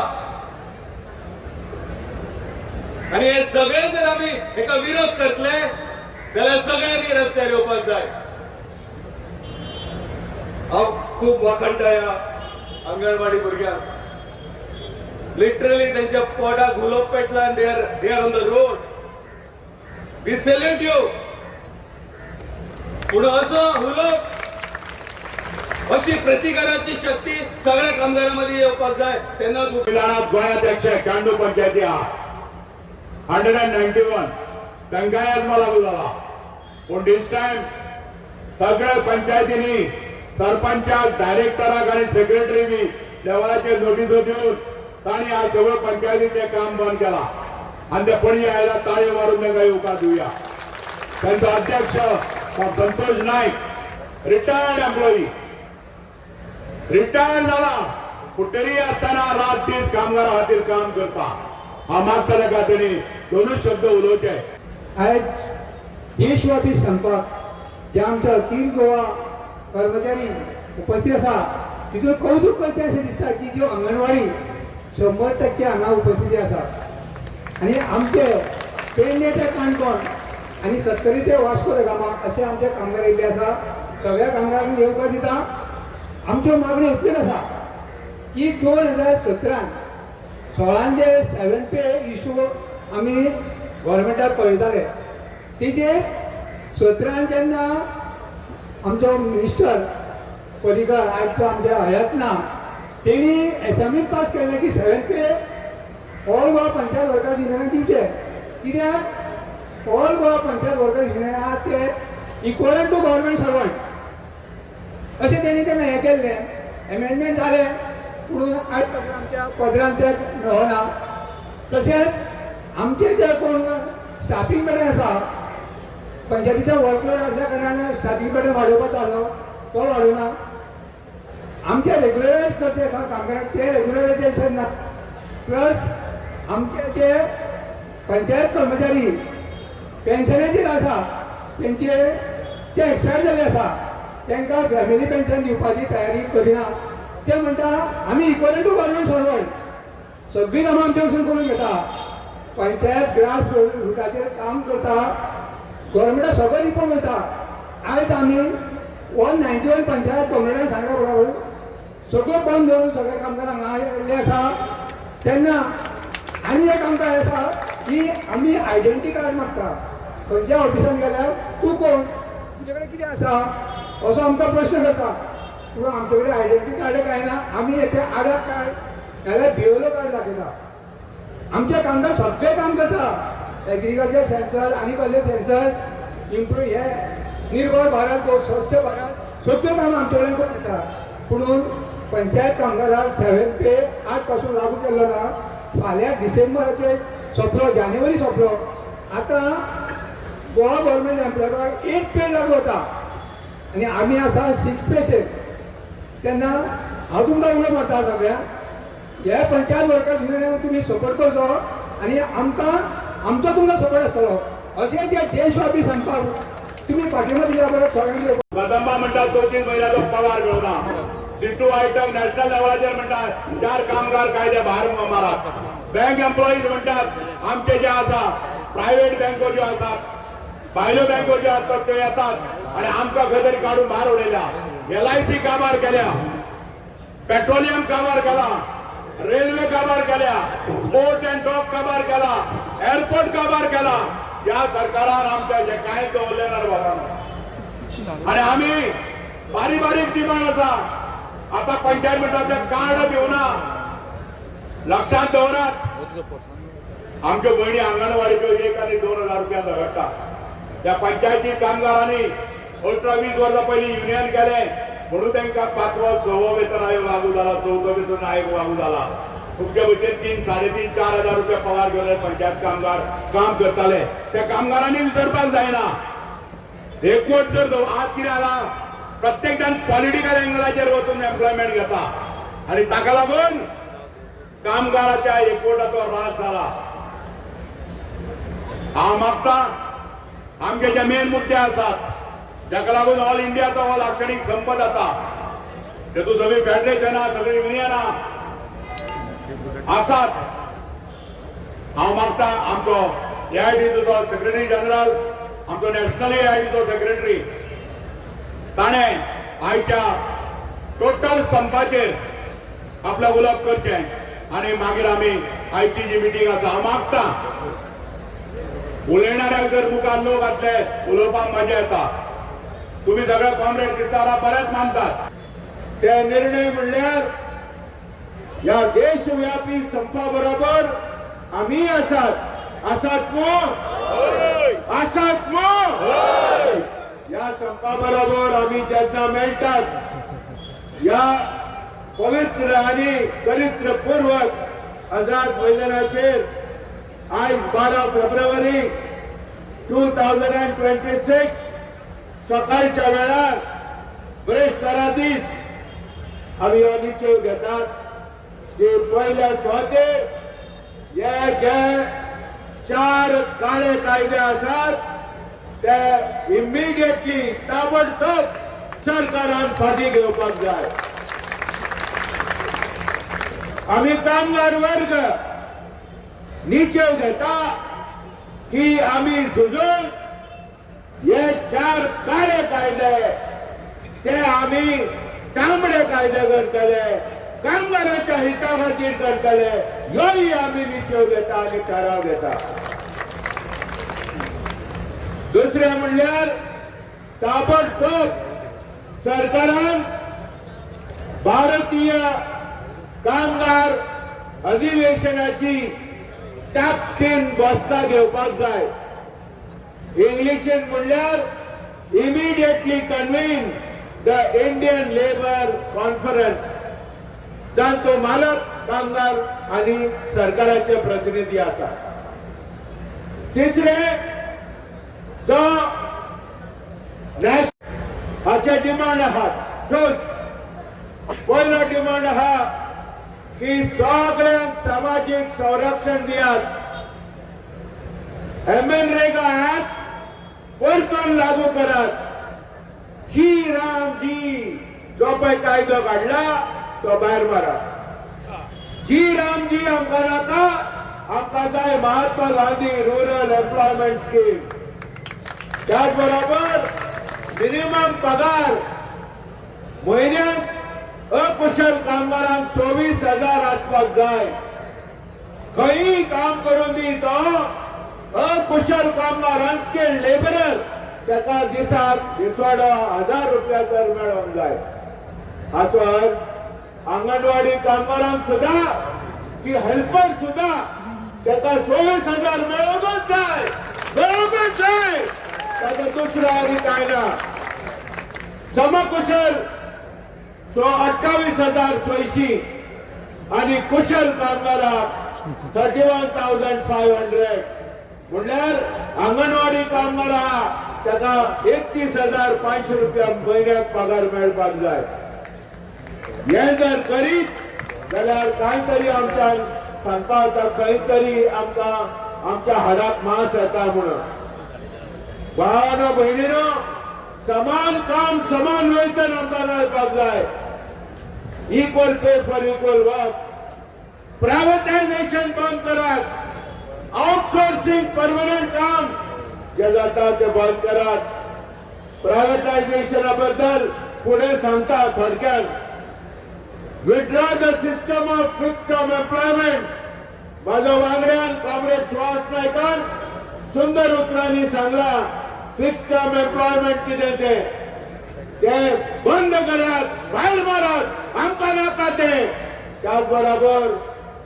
आनी हे सगळे जर आमी हेका विरोध करतले जाल्यार सगळ्यांनी रस्त्यार येवपाक जाय. हांव खूब वाखणटा ह्या अंगणवाडी भुरग्यांक. लिटरली त्यांच्या पोटाक हुलोप पेटला आनी they are on the road. We salute you. पूण असो हुलोप, अशी प्रतिकाराची शक्ती सगळ्या कामगारां मदीं येवपाक जाय. तेन्नाच गोंयांत 191 पंचायती आहा, 191 तांकांय एजमा लागू जाला. पूण दीस टायम सगळ्या पंचायतींनी सरपंचाक, डायरेक्टराक आनी सेक्रेटरी बी लेवलाचेर नोटिसो दिवन तांणी ह्या सगळ्यो पंचायतींचें काम बंद केलां. आनी ते पणजे आयला ताळयो मारून तांकां येवकार दिवया. तांचो अध्यक्ष Santosh Naik, retired employee, retire जाला पूण तरी आसतना रात दीस कामगारां खातीर काम करता. हांव मागता ताका तेणी दोनूच शब्द उलोवचे. आयज देशव्यापी संपाक जे आमच्या अखील गोवा कर्मचारी उपस्थित आसा तितून कौतुक करचें अशें दिसता की ज्यो अंगणवाडी 100% हांगा उपस्थिती आसा. आनी आमचे पेडणे ते काणकोण आनी सत्तरी ते वास्को the Gama अशे आमचे कामगार येयल्ले आसा. सगळ्या कामगारांक येवकार दिता. आमच्यो मागण्यो इतल्योच आसा की 2017 16 जे 7 पे इशू आमी गव्हर्मेंटाक पळयताले तेजेर 17 जेन्ना आमचो मिनिस्टर पर्रीकर आयचो आमच्या हयात ना, तेणी एसेंब्लीत पास केलें की 7 pay all Goa panchayat workers युनियनाक दिवचे. कित्याक all Goa panchayat workers union आहा ते इक्वलंट टू गव्हर्मेंट सर्वंट अशें तेणी तेन्ना हें केल्लें. एमेंडमेंट जालें पूण आयज पासून आमच्या पदरान तें मेळना. तशेंच आमचे जे कोण स्टाफींग मेरेन आसा पंचायतीचो वर्कलोड आसल्या कारणान स्टार्टींग पेमेंट वाडोवपाचो आसलो तो वाडोवना. आमचे रेग्युलरायज करचे आसा कामगारांक ते रेग्युलरायजेशन ना. प्लस आमचे जे पंचायत कर्मचारी पेन्शनाचेर आसा तेंचे ते एक्सपायर जाल्ले आसा तांकां फॅमिली पेन्शन दिवपाची तयारी करिना. ते म्हणटा आमी इक्वल टू गव्हर्मेंट सर्वंट सगळीं कामां आमचे वचून करून घेता. पंचायत ग्रास रुटाचेर काम करता, गव्हर्मेंटाक सगळें रिपोर्ट वयता. आयज आमी 191 पंचायत कॉम्रेडान सांगल्या बरोबर सगळ्यो बंद दवरून सगळे कामगार हांगा आयिल्ले आसा. तेन्ना आनी एक आमकां आसा की आमी आयडेंटिटी कार्ड मागता. खंयच्या ऑफिसान गेल्यार तूं कोण, तुजे कडेन कितें आसा असो आमकां प्रश्न करता. पूण आमचे कडेन आयडेंटिटी कार्ड कांय ना. आमी तें आधार कार्ड नाल्यार बीएलओ कार्ड दाखयता. आमचे कामगार सगळें काम करता. एग्रीकल्चर सेन्सर आनी कसले सेन्सर इम्प्रूव हे निर्भर भारत स्वच्छ भारत सगळ्यो कामां आमचे कडेन करून येता. पुणून पंचायत कामगाराक 7 पे 8 पासून लागू केल्लो ना. फाल्यां डिसेंबराचेर सोंपलो, जानेवारी सोंपलो. आतां गोवा गव्हर्मेंट एम्प्लॉयाक 8 पे लागू जाता आनी आमी आसा 6 पेचेर. तेन्ना हांव तुमकां उलो मारता सगळ्यांक, हे पंचायत वर्कर्स युनियनाक तुमी सपोर्ट करचो आनी आमकां आमचो तुमकां सपोर्ट आसतलो अशें ते देशव्यापी सांगपाक तुमी पाठिंबो दिल्या बरोबर सगळ्यांक. कदंबा म्हणटा 2-3 म्हयन्याचो पगार मेळना. C2 item national लेवलाचेर म्हणटा 4 कामगार कायदे भायर मारात. बँक एम्प्लॉईज म्हणटात आमचे जे आसा प्रायव्हेट बँको ज्यो आसात, भायल्यो बँको ज्यो आसात त्यो येतात आनी आमकां खंय तरी काडून भायर उडयल्या. LIC काबार केल्या, पेट्रोलियम काबार केला, रेल्वे काबार केल्या, पोर्ट अँड डॉक काबार केला, एअरपोर्ट काबार केला. ह्या सरकारान आमच्या जे कांय दवरलें ना बाबांनो. आनी आमी बारीक बारीक डिमांड आसा. आतां पंचायत म्हणटा आमच्या कार्ड दिवना. लक्षात दवरात, आमच्यो भयणी आंगणवाडीच्यो 1 आनी 2 हजार रुपया झगडटा. त्या पंचायती कामगारांनी 18-20 वर्सां पयलीं युनियन केलें म्हणून तांकां 5वो 6वो वेतन आयोग लागू जाला, 4थो वेतन आयोग लागू जाला. तुमचे भशेन 3, 3.5, 4 हजार रुपया पगार घेवन पंचायत कामगार काम करताले. त्या कामगारांनी विसरपाक जायना. एकवट जर आज कितें जाला, प्रत्येक जाण पॉलिटिकल एंगलाचेर वचून एम्प्लॉयमेंट घेता आनी ताका लागून कामगाराच्या एकवटाचो ऱ्हास जाला. हांव मागता आमचे जे मेन मुद्दे आसात जाका लागून ऑल इंडियाचो हो लाक्षणीक संप जाता, तेतूंत सगळीं फेडरेशनां, सगळीं युनियनां आसात. हांव मागता आमचो AITCचो सेक्रेटरी जनरल, आमचो नॅशनल AITCचो सेक्रेटरी ताणें आयच्या टोटल संपाचेर आपलें उलोवप करचें आनी मागीर आमी आयची जी मिटींग आसा. हांव मागता उलयणाऱ्याक जर मुखार लोक घातले उलोवपाक मजा येता. तुमी सगळे कॉम्रेड क्रिस्तांवाक बरेच मानतात. ते निर्णय म्हणल्यार ह्या देशव्यापी संपा बरोबर आमी आसात. आसात मू? आसात मू? ह्या संपा बरोबर आमी जेन्ना मेळटात ह्या पवित्र आनी चरित्रपूर्वक आझाद मैदानाचेर आयज 12 फेब्रुवारी 2026 सकाळच्या वेळार ब्रेस्तारा दीस आमी हो निश्चय घेतात की पयल्या सुवातेर हे जे 4 काळे कायदे आसात ते इमिडिएटली ताबडतोब सरकारान फाटीं घेवपाक जाय. आमी कामगार वर्ग निश्चय घेता की आमी झुजून हे 4 काळे कायदे ते आमी तांबडे कायदे करतले, कामगारांच्या हिता खातीर करतले, ह्योय आमी निश्चय घेता आनी थाराव घेता. दुसरें म्हणल्यार ताबडतोब सरकारान भारतीय कामगार अधिवेशनाची ताकदीन बसका घेवपाक जाय. इंग्लिशीन म्हणल्यार immediately convene the Indian labour conference, जांचो मालक कामगार आनी सरकाराचे प्रतिनिधी आसात. तिसरें, जो हाचे डिमांड आहात. ठोस पयलो डिमांड आहा की सगळ्यांक सामाजीक संरक्षण दियात. एमएनरेगा ऍक्ट परतून लागू करात. जी राम जी जो पळय कायदो काडला तो भायर मारात. जी राम जी आमकां नाका, आमकां जाय Mahatma Gandhi rural employment scheme. त्याच बरोबर मिनिमम पगार म्हयन्याक अकुशल कामगारांक 24,000 आसपाक जाय. खंयी काम करून दी तो अकुशल कामगार, अनस्किल्ड लेबरर, ताका दिसाक दिसवाडो 1,000 रुपया तर मेळोंक जाय. हाचो अर्थ आंगणवाडी कामगारांक सुद्धा की हेल्पर सुद्धा ताका 24,000 मेळोंकच जाय, मेळोंकच जाय. ताका दुसरो आनी काय ना. समकुशल 28,600 आणि कुशल कामगाराक 31,500. म्हणल्यार आंगणवाडी कामगारा ताका 31,500 रुपया म्हयन्याक पगार मेळपाक जाय. हें जर करीत जाल्यार कांय तरी आमच्यान सांगपा वता, खंय तरी आमकां आमच्या हाडाक मांस येता म्हणून. भावानो भयणीनो, समान काम समान वेतन आमकां मेळपाक जाय. Equal pay for equal work. Privatisation बंद करात. आउटसोर्सिंग परमनंट काम जे जाता ते बंद करात. प्रायव्हेटायझेशना बद्दल फुडें सांगता थोडक्यात. Withdraw the system of fixed term employment. म्हाजो वांगड्यान कॉम्रेड सुहास नायकान सुंदर उतरांनी सांगला फिक्स टर्म एम्प्लॉयमेंट कितें तें, ते बंद करात, भायर मारात, आमकां नाका तें. त्याच बरोबर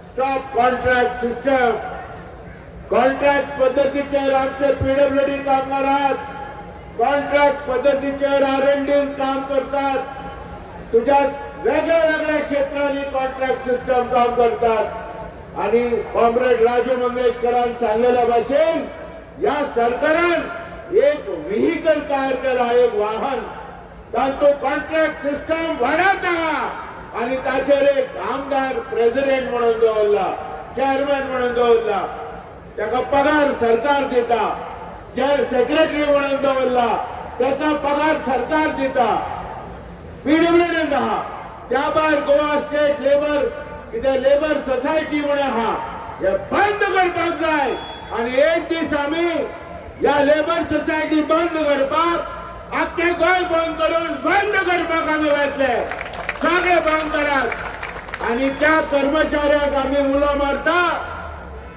स्टॉप कॉन्ट्रॅक्ट सिस्टम. कॉन्ट्रॅक्ट पद्दतीचेर आमचे पीडब्ल्यूडी कामगार आहात, कॉन्ट्रॅक्ट पद्दतीचेर आर&डी काम करतात, तुज्या वेगळ्या वेगळ्या क्षेत्रांनी कॉन्ट्रॅक्ट सिस्टम काम करतात. आणि कॉम्रेड राजू मंगेशकरान सांगलेल्या भाशेन ह्या सरकारान एक व्हेकल तयार केला, एक वाहन, तातूंत कॉन्ट्रॅक्ट सिस्टम वाडत आहा आणि ताचेर एक आमदार प्रेसिडेंट म्हणून दवरला, चेअरमॅन म्हणून दवरला, ताका पगार सरकार दिता. सेक्रेटरी म्हणून दवरला, ताका पगार सरकार दिता. पीडब्ल्यूडी आहा, त्या भायर गोवा स्टेट लेबर कितें लेबर सोसायटी म्हणून आहा, हे बंद करपाक जाय. आनी एक दीस आमी ह्या लेबर सोसायटी बंद करपाक, आख्खें गोंय बंद करून बंद करपाक आमी वतले. सगळे बंद करात आनी त्या कर्मचाऱ्यांक आमी उलो मारता,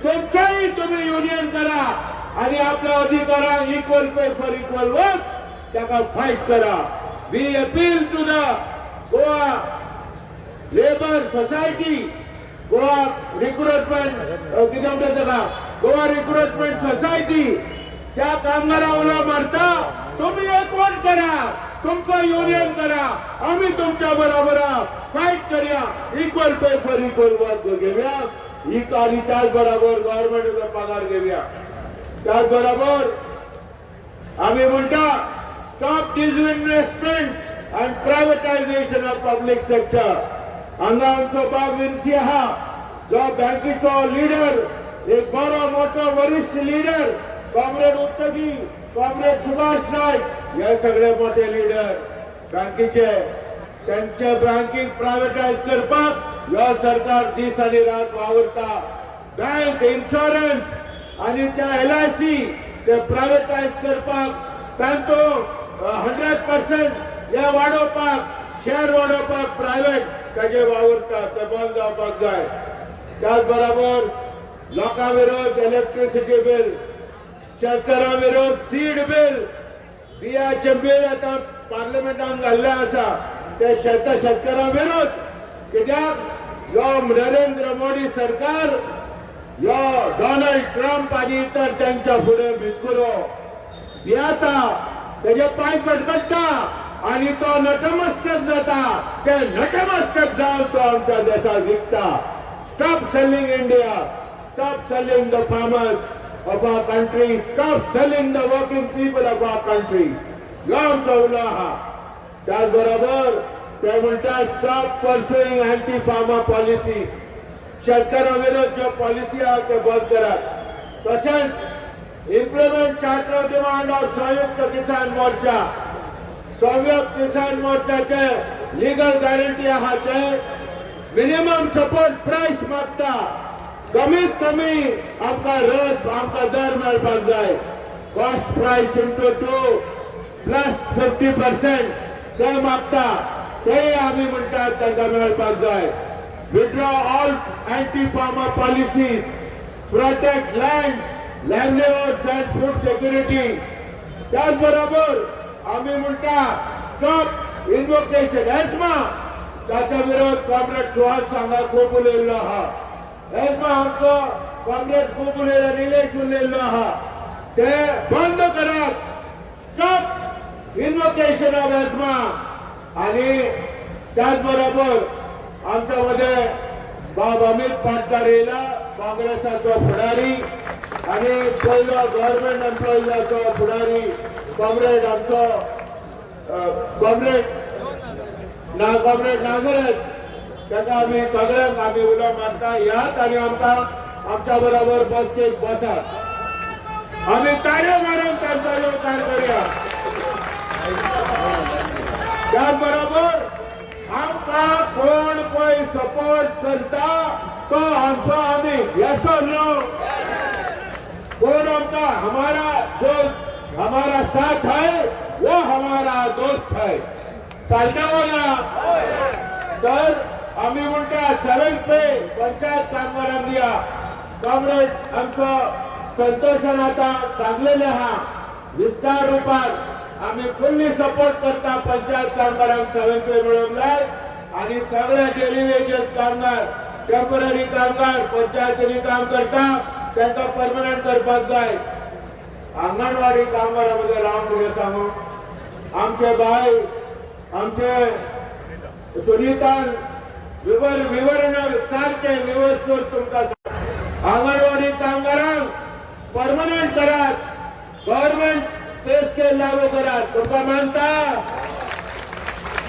तुमचोय तुमी युनियन करा आनी आपल्या अधिकारांक equal pay for equal work ताका फायट करा. We appeal to the Goa labour society, Goa recruitment कितें म्हणटा ताका, गोवा रिक्रुटमेंट सोसायटी, त्या कामगारां उलो मारता, तुमी एकवट करा, तुमचो युनियन करा, आमी तुमच्या बरोबर फायट करया, equal pay for equal work घेवया आनी त्याच बरोबर गव्हर्मेंटाचो पगार घेवया. त्याच बरोबर आमी म्हणटा stop disinvestment and privatisation of public sector. हांगा आमचो बाब विन्सी आहा, जो बँकेचो लिडर, एक बरो मोठो वरिश्ठ leader, comrade Uttagi, comrade Subhash Naik, हे सगळे मोठे लिडर बँकेचे. त्यांचे बँकिंग प्रायव्हेटायज करपाक ह्यो सरकार दीस आनी रात वावुरता. बँक, इन्शुरन्स आनी त्या LIC ते प्रायव्हेटायज करपाक, तांचो 100% हे वाडोवपाक, शेअर वाडोवपाक प्रायव्हेट ताजे वावुरता, ते बंद जावपाक जाय. त्याच बरोबर लोकां विरोध इलेक्ट्रिसिटी बील, शेतकारां विरोध सीड बील, बियाचें बील आतां पार्लमेंटान घाल्लें आसा, ते शेतकारां विरोध. कित्याक यो नरेंद्र मोदी सरकार, यो डोनाल्ड ट्रम्प आनी इतर त्यांच्या फुडें भितकुरो भियेता, तेजे पांय कडकडटा आनी तो नतमस्तक जाता. ते नतमस्तक जावन तो आमच्या देशाक विकता. Stop selling India, stop selling the farmers of our country, stop selling the working people of our country. ह्यो आमचो उलो आहा. त्याच बरोबर ते म्हणटा stop pursuing anti farmer policies. शेतकऱ्यां विरोध ज्यो पॉलिसी आहा ते बंद करात. तशेंच implement charter demand of Samyukta Kisan Morcha. Samyukta Kisan मोर्चाचे लिगल गॅरंटी आहा ते मिनिमम सपोर्ट प्रायस मागता. कमीत कमी आमकां रथ आमकां दर मेळपाक जाय. Cost price into 2 plus 50% ते मागता, ते आमी म्हणटात तांकां मेळपाक जाय. Withdraw all anti farmer policies, protect land, livelihoods and food security. त्याच बरोबर आमी म्हणटा स्टॉप इन्व्होकेशन एस्मा. ताच्या विरोध कॉम्रेड सुहास हांगा खूब उलयल्लो आहा. एस्मा आमचो कॉम्रेड खूब उलयलो, निलेश उलयल्लो आहा. ते बंद करात, स्टॉप इन्व्होकेशन ऑफ एस्मा. आणि त्याच बरोबर आमच्या मध्ये बाब अमित पाटकार येयला, काँग्रेसाचो फुडारी आणि पयलो गव्हर्नमेंट एम्प्लॉईजाचो फुडारी कॉम्रेड आमचो कॉम्रेड ना कॉम्रेड नागरज, ताका आमी सगळ्यांक आमी उलो मारता यात आनी आमकां आमच्या बरोबर बसकेक बसात. आमी ताळयो मारून तांचो येवकार करुया. त्याच बरोबर आमकां कोण पळय सपोर्ट करता तो आमचो आमी, येस ऑर नो? कोण आमकां हमारा जो हमारा साथ है वो हमारा दोस्त है. चालता ना? तर आमी म्हणटा 7th पे पंचायत कामगारांक दिया. कॉम्रेड आमचो संतोषान आतां सांगलेलें आहा विस्तार रुपान आमी फुल्ली सपोर्ट करता पंचायत कामगारांक 7th पे मेळोवंक जाय. आनी सगळे डेली वेजेस कामगार, टेम्पररी कामगार पंचायतींनी काम करता तांकां परमनंट करपाक जाय. आंगणवाडी कामगारां बद्दल हांव कितें सांगू, आमचे बाय आमचे सुनीतान विवरण सारकें विवरसून तुमकां. आंगणवाडी कामगारांक परमनंट करात, गव्हर्नमेंट पे स्केल लागू करात. तुमकां मानता?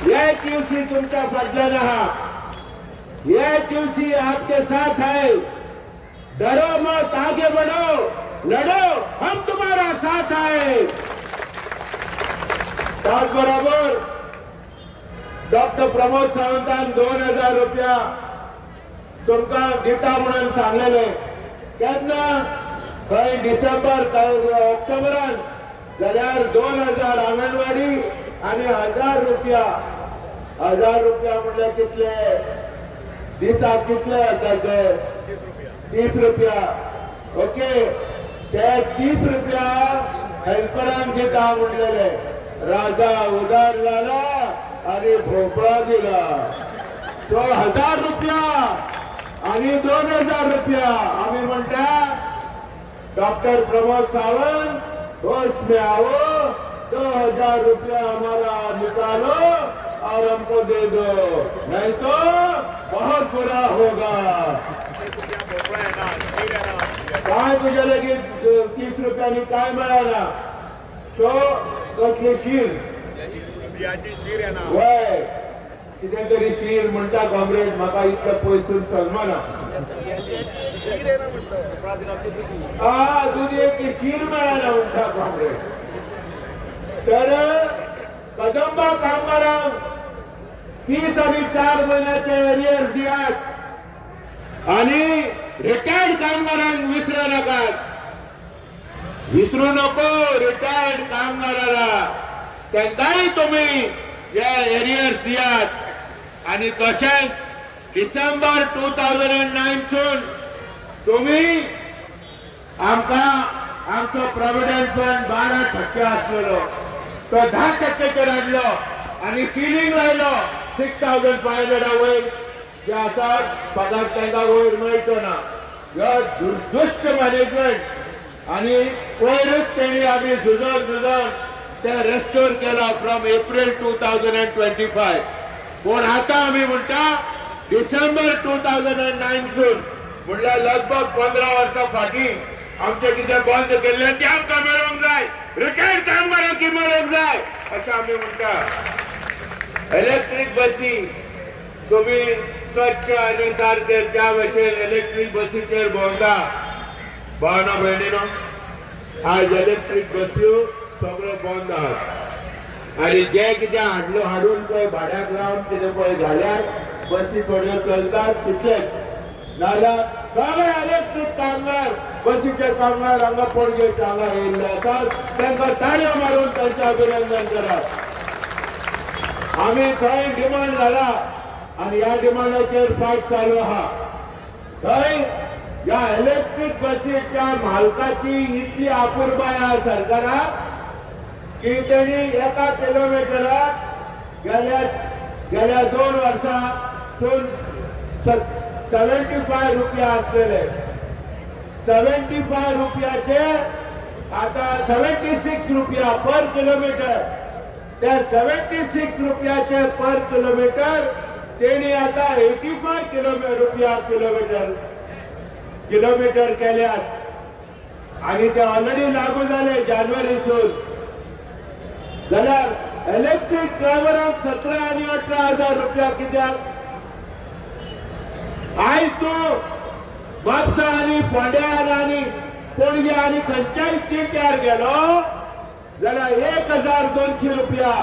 AITUC तुमच्या फाटल्यान आहा. AITUC आपके साथ है. डरो मत, आगे बढ़ो, लढो, हम तुम्हारा साथ है. त्याच बरोबर डॉक्टर प्रमोद सावंतान 2000 रुपया तुमकां दिता म्हणून सांगलेले. केन्ना? खंय डिसेंबर खंय ऑक्टोबरान. जाल्यार 2000 आंगणवाडी आनी 1000 रुपया. 1000 रुपया म्हणल्यार कितले दिसाक कितले येता ते? 30 रुपया. ओके, ते 30 रुपया हेल्परांक दिता म्हणलेले. राजा उदार जाला आणि भोपळा दिला. तो 1000 रुपया आणि 2000 रुपया. आम्ही म्हणटा डॉक्टर प्रमोद सावंत होश में आओ, 2000 रुपया हमारा निकालो और हमको दे दो, नहीं तो बहुत बुरा होगा. काय तुझ्या लगीत 30 रुपयांनी काय मिळाला? तो कसली शीर वय कितें तरी शीर म्हणटा कॉम्रेड, म्हाका इतलें पयसून सलमाना. दुदयेची शीर मेळना म्हणटा कॉम्रेड. तर कदंबा कामगारांक 30 आनी 4 म्हयन्याचे एरियर दियात आनी रिटायर्ड कामगारांक विसरू नाकात. विसरू नको रिटायर्ड कामगाराला, तांकांय तुमी हे एरियर्स दियात. आनी तशेंच डिसेंबर 2009 सून तुमी आमकां आमचो प्रोविडंट फंड 12% आसलेलो तो 10% हाडलो आनी सिलींग लायलो 6500 वयर जे आसा पगार तांकां वयर मेळचो ना. ह्यो दुश्ट मॅनेजमेंट आनी वयरूच तेणी आमी झुजोन झुजोन ते रेस्टोर केला फ्रॉम एप्रील 2025. पूण आतां आमी म्हणटा डिसेंबर 2009 सून म्हणल्यार लगभग 15 वर्सां फाटीं आमचे कितें बंद केल्ले ते आमकां मेळोंक जाय, रिटायर्ड कामगारांक मेळोंक जाय अशें आमी म्हणटा. इलेक्ट्रीक बसी तुमी स्वच्छ आनी सारके ज्या भशेन इलेक्ट्रीक बसीचेर भोंवता भावना भयणीनो, आज इलेक्ट्रीक बस्यो सगळ्यो बंद आहात आनी जे कितें हाडलो हाडून पळय भाड्याक लावन कितें पळय घाल्यार बसी थोड्यो चलतात तितलेच, नाजाल्यार सगळे इलेक्ट्रीक कामगार बसीचे कामगार हांगा पणजेचे हांगा येयल्ले आसात, तांकां ताळयो मारून तांचें अभिनंदन करात. आमी थंय डिमांड घाला आनी ह्या डिमांडाचेर फायट चालू आहा. थंय ह्या इलेक्ट्रीक बसीच्या मालकाची इतली अपुरबाय आहा सरकाराक की तेणी एका किलोमिटराक गेल्या 2 वर्सां सून 75 रुपया आसलेले, 75 रुपयाचे आता 76 रुपया पर किलोमीटर. त्या 76 रुपयाचे पर किलोमीटर तेणी आता 85 रुपया किलोमीटर केल्यात आनी ते ऑलरेडी लागू जाले जानेवारीसून. जाल्यार इलेक्ट्रीक ड्रायव्हरांक 17 आनी 18 हजार रुपया कित्याक? आयज तूं म्हापसा आनी फोंड्यार आनी पणजे आनी खंयच्याय तिट्यार गेलो जाल्यार 1200 रुपया,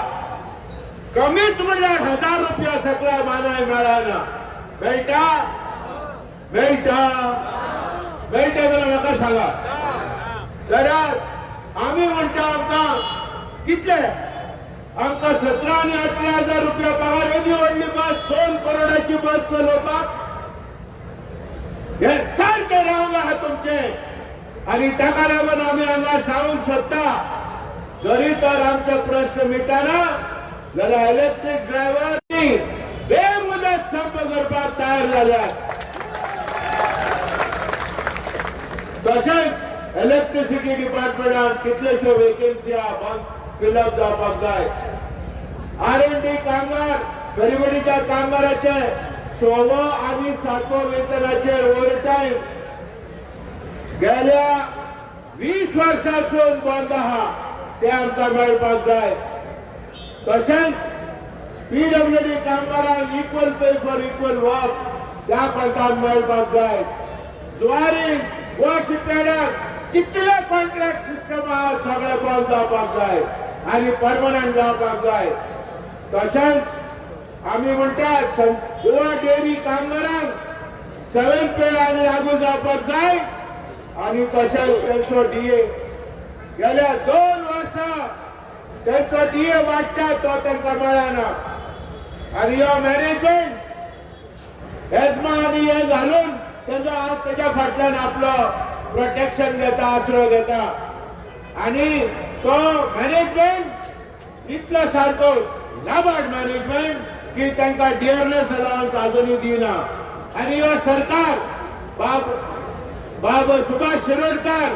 कमीच म्हणल्यार 1000 रुपया सगळ्या मानाय मेळना. मेळटा मेळटा मेळटा जाल्यार म्हाका सांगा. जाल्यार आमी म्हणटा आमकां कितले, आमकां 17 आनी 18 हजार रुपया पगार. येदी व्हडली बस 2 करोडाची बस चलोवपाक हे सारकें रावंक आहा तुमचें. आनी ताका लागून आमी हांगा सांगूंक सोदता, जरी तर आमचे प्रश्न मिटना जाल्यार इलेक्ट्रीक ड्रायव्हर बेमुदत संप करपाक तयार जाल्यात. तशेंच इलेक्ट्रिसिटी डिपार्टमेंटान कितलेश्यो वेकेन्सी आहा फिलअप जावपाक जाय. R&D कामगार गरिबडीच्या कामगाराचे 6वो आनी 7वो वेतनाचेर ओवर टायम गेल्या 20 वर्सांसून बंद आहा, ते आमकां मेळपाक जाय. तशेंच PWD कामगारांक equal pay for equal work त्या पंथान मेळपाक जाय. जुवारी गोवा शिपयार्डाक कितले कॉन्ट्रॅक्ट सिस्टम आहा सगळें बंद जावपाक जाय आनी परमनंट जावपाक जाय. तशेंच आमी म्हणटात गोवा डेअरी कामगारांक 7 पे आनी लागू जावपाक जाय आनी तशेंच तेंचो DA गेल्या 2 वर्सां तेंचो DA वाडटा तो तांकां मेळना. आनी ह्यो मॅनेजमेंट एजमा आनी हे घालून तेजो आज तेज्या फाटल्यान आपलो प्रोटेक्शन घेता, आसरो घेता आनी तो मॅनेजमेंट इतलो सारको लाबाड मॅनेजमेंट की तांकां डियरनेस अलावन्स अजुनूय दिना. आनी ह्यो सरकार बाब सुभाष शिरोडकर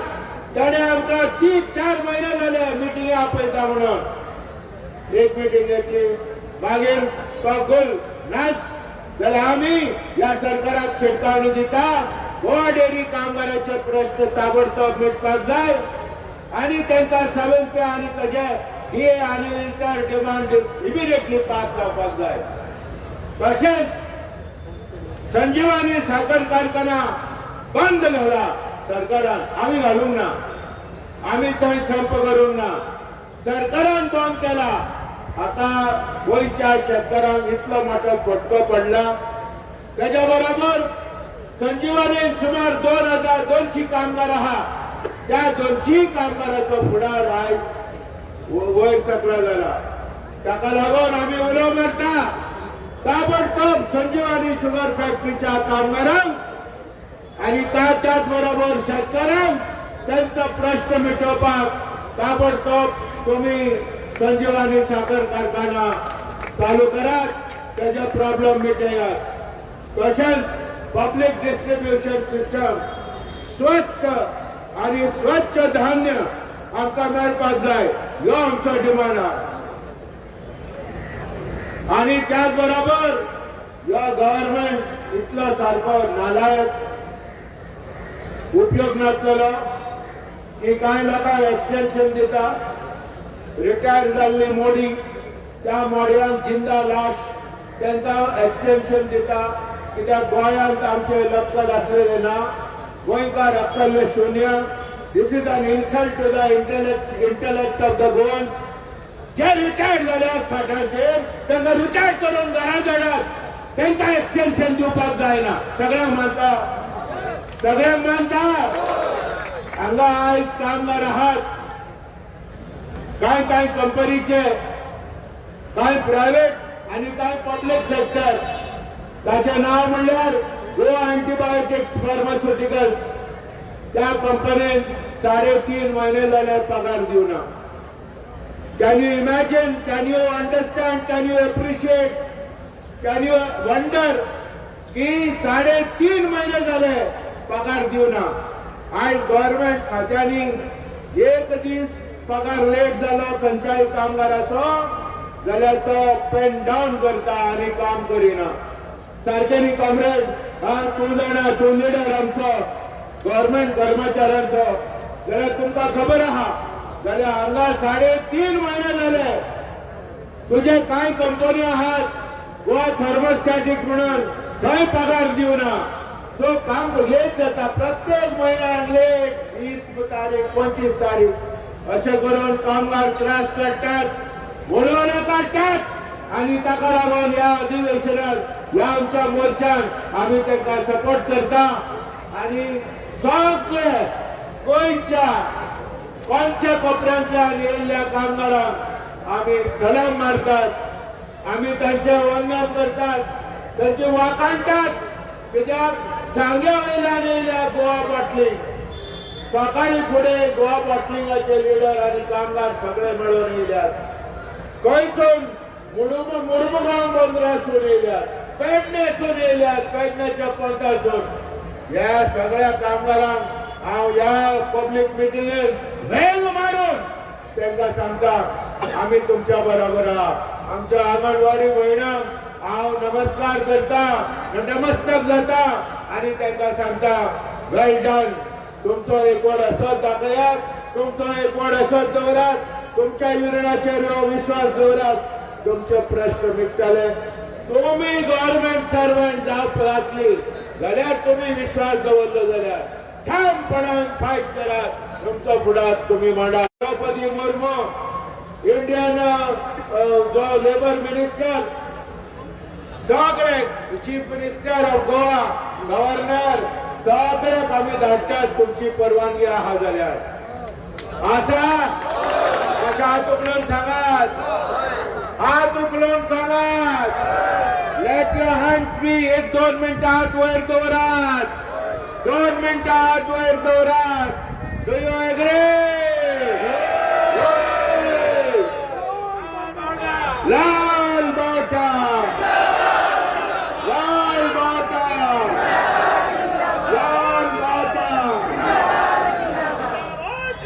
ताणें आमकां 3-4 म्हयने जाले मिटिंगे आपयता म्हणून. एक मिटींग घेतली मागीर तो गोल नाच. जाल्यार आमी ह्या सरकाराक शिटकावणी दिता, गोवा डेअरी कामगाराचे प्रश्न ताबडतोब मिटपाक जाय आनी तांकां 7 पे आनी ताजे DA आनी इतर डिमांड इमिडिएटली पास जावपाक जाय. तशेंच संजीवनी साखर कारखाना बंद घाला सरकारान, आमी घालूंक ना, आमी थंय संप करूंक ना, सरकारान बंद केला. आतां गोंयच्या शेतकारांक इतलो मोठो फटको पडला. तेज्या बरोबर संजीवनीन सुमार 2200 कामगार आहा, त्या 200 कामगाराचो फुडार आयज वयर सकलो जाला. ताका लागून आमी उलो मारता ताबडतोब संजीवनी शुगर फॅक्टरीच्या कामगारांक आनी त्याच बरोबर शेतकारांक तांचो प्रश्न मिटोवपाक ताबडतोब तुमी संजीवनी साखर कारखाना चालू करात, तेजे प्रॉब्लम मिटयात. तशेंच पब्लीक डिस्ट्रिब्युशन सिस्टम स्वस्त आनी स्वच्छ धान्य आमकां मेळपाक जाय, ह्यो आमचो डिमांड आहा. आनी त्याच बरोबर ह्यो गव्हर्मेंट इतलो सारको नालायक उपयोग नासलेलो. की कांय लोकांक एक्सटेन्शन दिता. रिटायर जाल्ली मोडी, त्या मोडयांक जिंदा लाश तांकां एक्सटेन्शन दिता. कित्याक गोंयांत आमचे लक्कल आसलेले ना, गोंयकार अक्कल शून्य. This is an insult to the intellect of the Goans. J retired जाल्यात 60 तांकां रिटायर्ड करून घरा धाडात, तांकां एक्सटेन्शन दिवपाक जायना. सगळ्यांक मानता, सगळ्यांक मानता. हांगा आयज कामगार आहात, कांय कांय कंपनीचे, कांय प्रायव्हेट आनी कांय पब्लीक सेक्टर. ताचें नांव म्हणल्यार गोवा अँटीबायोटिक्स फार्मास्युटिकल्स. त्या कंपनीन 3.5 महिने जाल्यार पगार दिवना. Can you imagine? Can you understand? Can you appreciate? Can you wonder की 3.5 महिने जाले पगार दिवना. आयज गव्हर्मेंट खात्यांनी एक दीस पगार लेट जालो खंयच्याय कामगाराचो जाल्यार तो पेन डावन करता आनी काम करिना. सारकें न्ही कॉम्रेड? हा, तूं जाणा, तूं लिडर आमचो गव्हर्मेंट कर्मचाऱ्यांचो, जाल्यार तुमकां खबर आहा. जाल्यार हांगा 3.5 महिने जाले. तुजे कांय कंपनी आहात गोवा थर्मोस्टॅटीक म्हणून, थंय पगार दिवना. सो काम लेट जाता, प्रत्येक म्हयन्याक लेट, 20 तारीख 25 तारीख अशें करून कामगार त्रास काडटात, वळवळो काडटात. आनी ताका लागून ह्या अधिवेशनात, ह्या आमच्या मोर्चान आमी तांकां सपोर्ट करता. आनी सगळे गोंयच्या कोणच्या कोपऱ्यांतल्यान येयल्ल्या कामगारांक आमी सलाम मारतात, आमी तांचें वंदन करतात, तांची वाखाणटात. कित्याक सांग्या वयल्यान येयल्या गोवा बॉटलिंग. सकाळी फुडें गोवा बॉटलिंगाचे लिडर आनी कामगार सगळे मेळून येयल्यात. खंयसून मुर्मुगांव बंदरासून येयल्यात, पेडणेसून येयल्यात, पेडण्याच्या पोंतासून. ह्या सगळ्या कामगारांक हांव ह्या पब्लीक मिटिंगेत वेंग मारून तांकां सांगता, आमी तुमच्या बरोबर आहा. आमच्या आंगणवाडी भयणांक हांव नमस्कार करता, नमस्तक जाता आनी तांकां सांगता, वेल डन. तुमचो एकवट असोच दाखयात, तुमचो एकवट असोच दवरात, तुमच्या युनियनाचेर विश्वास दवरात, तुमचे प्रश्न मिटतले. तुमी गव्हर्मेंट सर्वंट जावप जातली जाल्यार, तुमी विश्वास दवरलो जाल्यार ठामपणान फायट करात, तुमचो फुडार तुमी मांडा. द्रौपदी मुर्मू इंडियन जो लेबर मिनिस्टर, सगळे chief minister of Goa, governor, सगळ्याक आमी धाडटात तुमची परवानगी आहा जाल्यार. आसा? कशें हात उखलून सांगात, हात उखलून सांगात. Let your hands be. 1-2 मिनटां हात वयर दवरात, 2 मिनटां हात वयर दवरात. Do you agree? लाल बावटा, लाल बावटा, लाल बावटा.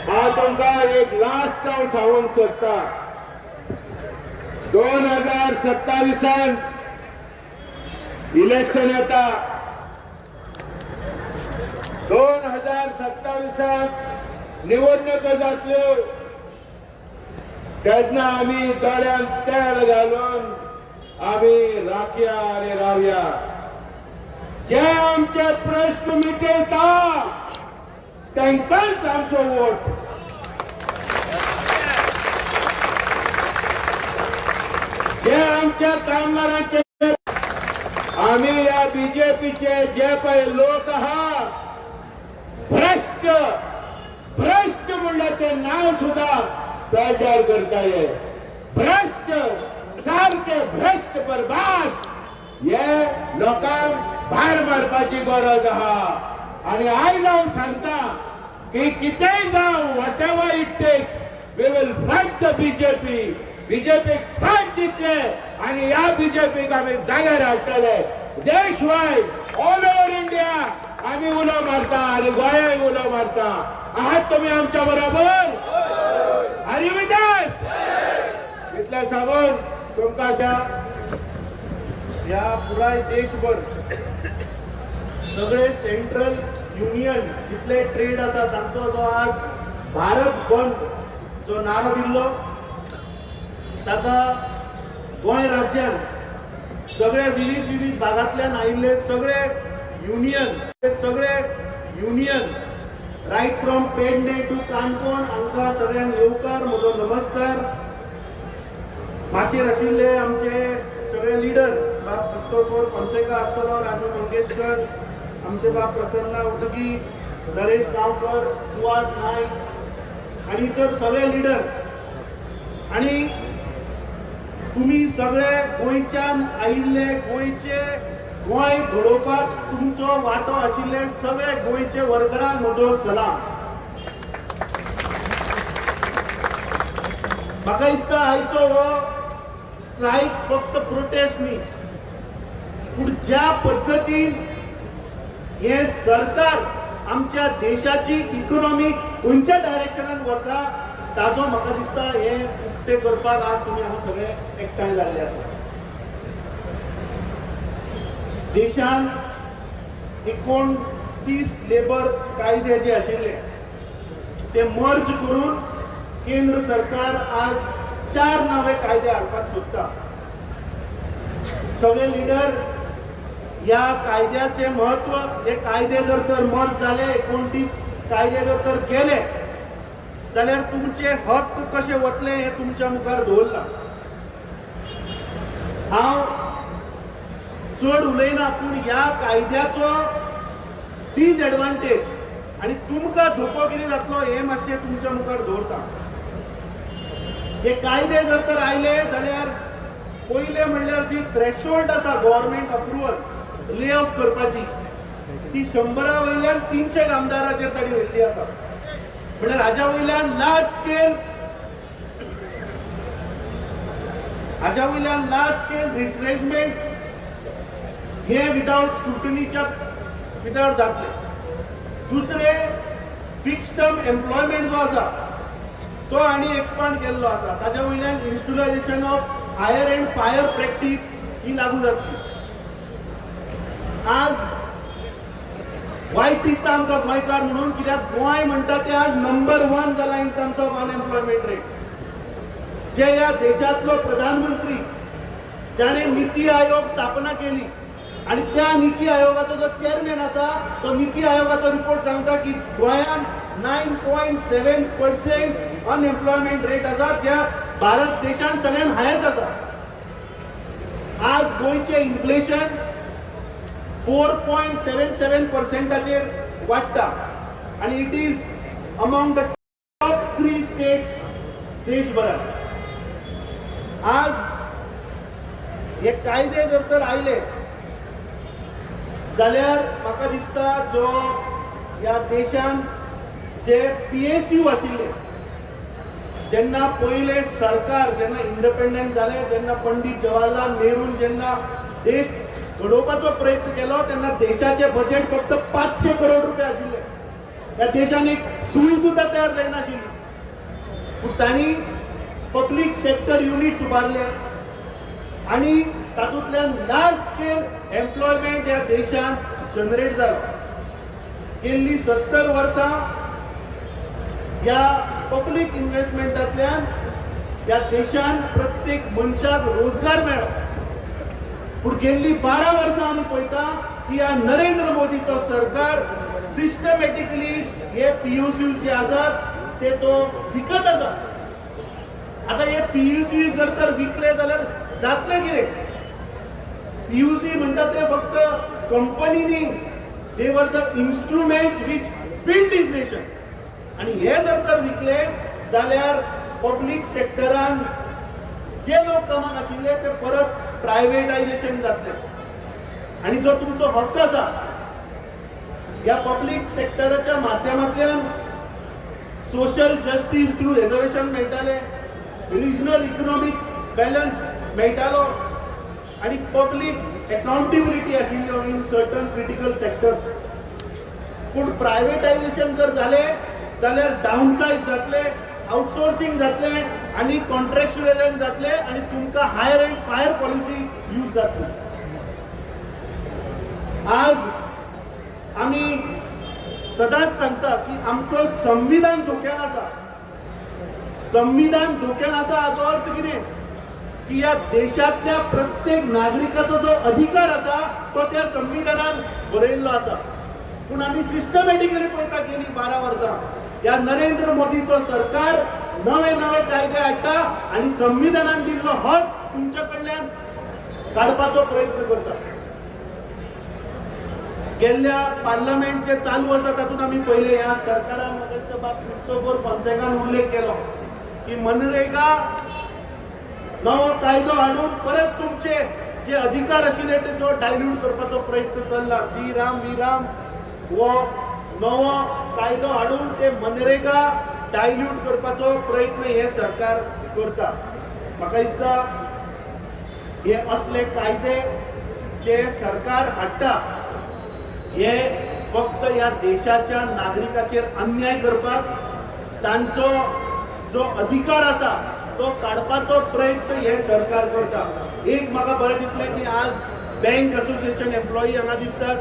हांव तुमकां एक लास्ट हांव सांगूंक सोदता. 2027 इलेक्शन येता. 2027 निवडणुको जातल्यो तेन्ना आमी दोळ्यांत तेल घालून आमी राखया आनी रावया. जे आमचे प्रश्न मिटयता तांकांच आमचो वोट. जे आमच्या कामगारांचे, आमी ह्या बीजेपीचे जे पळय लोक आहा भ्रश्ट, भ्रश्ट म्हणल्यार ते नांव सुद्दां पेड्ड्यार करता. हे भ्रश्ट, सारके भ्रश्ट, बरबाद हे लोकांक भायर मारपाची गरज आहा. आनी आयज हांव सांगता की कितेंय जावं, whatever it takes, we will fight the BJP. बीजेपीक fight दितले आनी ह्या बीजेपीक आमी जाग्यार हाडटले. देशवाय, ऑल ओव्हर इंडिया आमी उलो मारता आनी गोंयांत उलो मारता. आहात तुमी आमच्या बरोबर? आनी विदास इतलें सांगून तुमकां ह्या पुराय देशभर सगळे सेंट्रल युनियन जितले ट्रेड आसा तांचो जो आज भारत बंद जो नारो दिल्लो ताका गोंय राज्यान सगळे विविध विविध भागांतल्यान आयिल्ले सगळे union right from Pedne to Canacona हांकां सगळ्यांक येवकार, म्हजो नमस्कार। माचयेर आशिल्ले आमचे सगळे लिडर बाब क्रिस्तोफर फोन्सेका आसतलो, राजू मंगेशकर, आमचे बाब प्रसन्ना उटगी, नरेश गांवकर, सुहास नायक आनी इतर सगळे लिडर आनी तुमी सगळे गोंयच्यान आयिल्ले, गोंयचे गोंय घडोवपाक तुमचो वांटो आशिल्ले सगळे गोंयचे वर्करांक म्हजो सलाम। म्हाका दिसता आयचो हो स्ट्रायक फक्त प्रोटेस्ट न्ही, पूण ज्या पद्दतीन हें सरकार आमच्या देशाची इकॉनॉमी खंयच्या डायरेक्शनान वता ताजो म्हाका दिसता हें उक्तें करपाक आज तुमी हांगा सगळे एकठांय जाल्ले आसा। देशान 29 लेबर कायदे जे आशिल्ले ते मर्ज करून केंद्र सरकार आज 4 नवे कायदे हाडपाक सोदता। सगळे लिडर ह्या कायद्याचे म्हत्व, हे कायदे जर तर मर्ज जाले, 29 कायदे जर तर गेले जाल्यार तुमचे हक्क कशे वतले हे तुमच्या मुखार दवरलां। हांव चड उलयना, पूण ह्या कायद्याचो डिसएडवांटेज आनी तुमकां धोको कितें जातलो हें मातशें तुमच्या मुखार दवरता। हे कायदे जर तर आयले जाल्यार पयलें म्हणल्यार जी थ्रेशोल्ड आसा गव्हर्मेंट अप्रुवल ले ऑफ करपाची ती 100 वयल्यान 300 कामदाराचेर तांणी व्हेल्ली आसा। म्हणल्यार हाज्या वयल्यान लार्ज स्केल, हाज्या वयल्यान लार्ज स्केल रिट्रेंचमेंट हे विदाउट स्क्रुटनीच्या विदाउट जातले। दुसरे फिक्स टर्म एम्प्लॉयमेंट जो आसा तो आनी एक्सपांड केल्लो आसा, ताज्या वयल्यान institutionalisation of hire and fire practice ही लागू जातली। आज वायट दिसता आमकां गोंयकार म्हणून, कित्याक गोंय म्हणटा ते आज नंबर 1 जाला in terms of unemployment rate. जे ह्या देशांतलो प्रधानमंत्री जाणें नीती आयोग स्थापना केली आनी त्या नीती आयोगाचो जो चेअरमॅन आसा तो नीती आयोगाचो रिपोर्ट सांगता की गोंयांत 9.7% अनएम्प्लॉयमेंट रेट आसा, ज्या भारत देशांत सगळ्यांत हायस्ट आसा। आज गोंयचें इन्फ्लेशन 4.77% वाडटा आनी it is among the top 3 states देशभरात। आज हे कायदे जर तर आयले जाल्यार म्हाका दिसता जो ह्या देशान जे PSU आशिल्ले, जेन्ना पयले सरकार जेन्ना इंडिपेंडंट जालें तेन्ना पंडित जवाहरलाल नेरून जेन्ना देश घडोवपाचो प्रयत्न केलो तेन्ना देशाचें बजेट फक्त 500 करोड रुपया आशिल्ले। ह्या देशान एक सूय सुद्दां तयार जायनाशिल्ली, पूण तांणी पब्लीक सेक्टर युनिट्स उबारले आनी तातूंतल्यान लार्ज स्केल एम्प्लॉयमेंट ह्या देशान जनरेट जालो। गेल्ली 70 वर्सां ह्या पब्लीक इन्व्हेस्टमेंटांतल्यान ह्या देशान प्रत्येक मनशाक रोजगार मेळ्ळो। पूण गेल्ली 12 वर्सां आमी पळयता की ह्या नरेंद्र मोदीचो सरकार सिस्टमॅटिकली हे PSU जे आसात ते तो विकत आसा। आतां हे PSU जर तर विकले जाल्यार जातलें कितें? PUC म्हणटा ते फक्त कंपनी न्ही, they were the instruments which build this nation. आनी हे जर तर विकले जाल्यार पब्लीक सेक्टरान जे लोक कामाक आशिल्ले ते परत प्रायवेटायजेशन जातले आनी जो तुमचो हक्क आसा ह्या पब्लीक सेक्टराच्या माध्यमांतल्यान सोशल जस्टीस थ्रू रिजर्वेशन मेळटालें, रिजनल इकॉनॉमीक बॅलन्स मेळटालो आनी पब्लीक एकाउंटेबिलिटी आशिल्ल्यो इन सर्टन क्रिटिकल सेक्टर्स। पूण प्रायवेटायजेशन जर जालें जाल्यार डाउनसायज जातले, आउटसोर्सिंग जातलें आनी कॉन्ट्रॅक्च्युअलायजेशन जातलें आनी तुमकां hire and fire policy use जातली। आज आमी सदांच सांगता की आमचो संविधान धोक्यान आसा. संविधान धोक्यान आसा हाचो अर्थ कितें की ह्या देशांतल्या प्रत्येक नागरिकाचो जो अधिकार आसा तो त्या संविधानान बरयल्लो आसा. पूण आमी सिस्टमॅटिकली पळयता गेली 12 वर्सां ह्या नरेंद्र मोदीचो सरकार नवे नवे कायदे हाडटा आनी संविधानान दिल्लो हक तुमच्या कडल्यान काडपाचो प्रयत्न करता. गेल्ल्या पार्लमेंट जे चालू आसा तातूंत आमी पयले ह्या सरकारान म्हाका बाब क्रिस्तोफर फोन्सेकान उल्लेख केलो की मनरेगा नवो कायदो हाडून परत तुमचे जे अधिकार आशिल्ले ते जो डायल्यूट करपाचो प्रयत्न चल्ला. जी राम we Ram हो नवो कायदो हाडून ते मनरेगा डायल्यूट करपाचो प्रयत्न हे सरकार करता. म्हाका दिसता हे असले कायदे जे सरकार हाडटा हे फक्त ह्या देशाच्या नागरिकाचेर अन्याय करपाक, तांचो जो अधिकार आसा तो काडपाचो प्रयत्न हे सरकार करता. एक म्हाका बरें दिसलें की आज बँक असोसिएशन एम्प्लॉई हांगा दिसतात,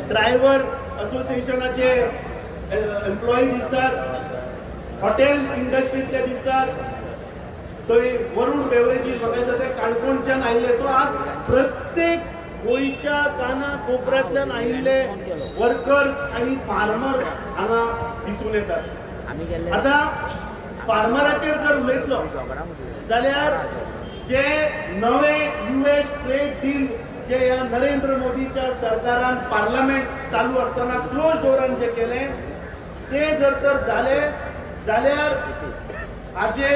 ड्रायव्हर असोसिएशनाचे एम्प्लॉई दिसतात, हॉटेल इंडस्ट्रींतले दिसतात, थंय वरुण बेवरेजीस म्हाका दिसता ते काणकोणच्यान आयिल्ले. सो आज प्रत्येक गोंयच्या काना कोपऱ्यांतल्यान आयिल्ले वर्कर्स आनी फार्मर हांगा दिसून येतात. आतां फार्मराचेर जर उलयतलो जाल्यार जे नवे US trade डील जे ह्या नरेंद्र मोदीच्या सरकारान पार्लमेंट चालू आसतना क्लोज डोरान जे केलें ते जर तर जाले जाल्यार हाजे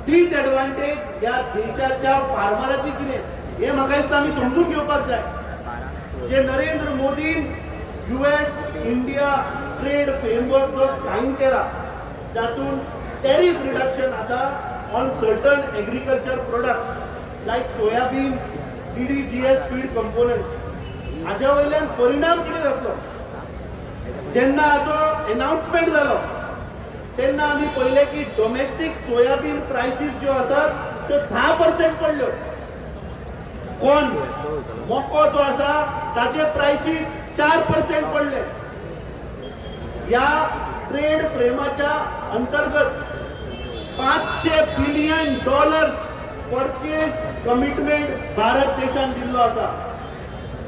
डिसएडवांटेज ह्या देशाच्या फार्मराची कितें हें म्हाका दिसता आमी समजून घेवपाक जाय. जे नरेंद्र मोदीन US India trade framework जो सायन केला जातून टॅरीफ रिडक्शन आसा on certain agriculture products like soybean, DDGS feed component, हाज्या वयल्यान परिणाम कितें जातलो जेन्ना हाचो एनाउन्समेंट जालो तेन्ना आमी पळयलें की डोमेस्टीक सोयाबीन प्रायसीस ज्यो आसात त्यो 10% पडल्यो. कॉर्न मको जो आसा ताचे प्रायसीस 4% पडले. ह्या ट्रेड फ्रेमाच्या अंतर्गत $500 बिलियन परचेज कमिटमेंट भारत देशान दिल्लो आसा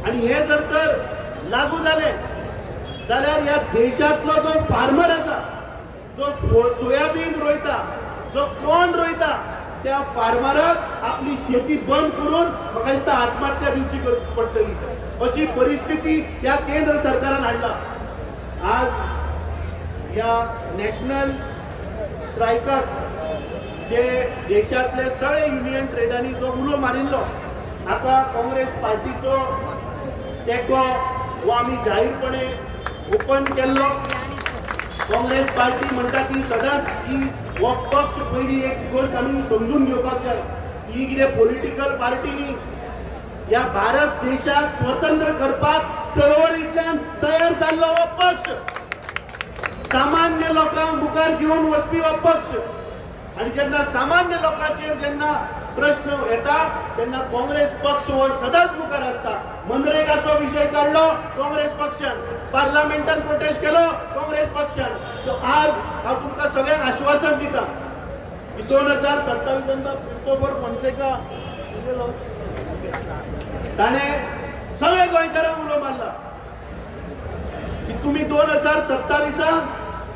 आनी हे जर तर लागू जाले जाल्यार ह्या देशांतलो जो फार्मर आसा, जो सोयाबीन रोयता, जो कॉर्न रोयता, त्या फार्मराक आपली शेती बंद करून म्हाका दिसता आत्महत्या दिवची पडटली अशी परिस्थिती ह्या केंद्र सरकारान हाडला. आज ह्या नॅशनल स्ट्रायकाक जे देशांतले सगळे युनियन ट्रेडांनी जो उलो मारिल्लो हाका काँग्रेस पार्टीचो तेंको हो आमी जाहीरपणे ओपन केल्लो. काँग्रेस पार्टी म्हणटा ती सदांच की हो पक्ष पयली एक गोश्ट आमी समजून घेवपाक जाय, ही कितें पॉलिटिकल पार्टी न्ही. ह्या भारत देशाक स्वतंत्र करपाक चळवळींतल्यान तयार जाल्लो हो पक्ष, सामान्य लोकांक मुखार घेवन वचपी हो पक्ष. आनी जेन्ना सामान्य लोकांचेर जेन्ना प्रश्न येता तेन्ना काँग्रेस पक्ष हो सदांच मुखार आसता. मनरेगाचो विशय काडलो काँग्रेस पक्षान, पार्लमेंटान प्रोटेस्ट केलो काँग्रेस पक्षान. सो आज हांव तुमकां सगळ्यांक आश्वासन दिता की 2027 क्रिस्तोफर फोन्सेका ताणें सगळे गोंयकारांक उलो मारला की तुमी 2027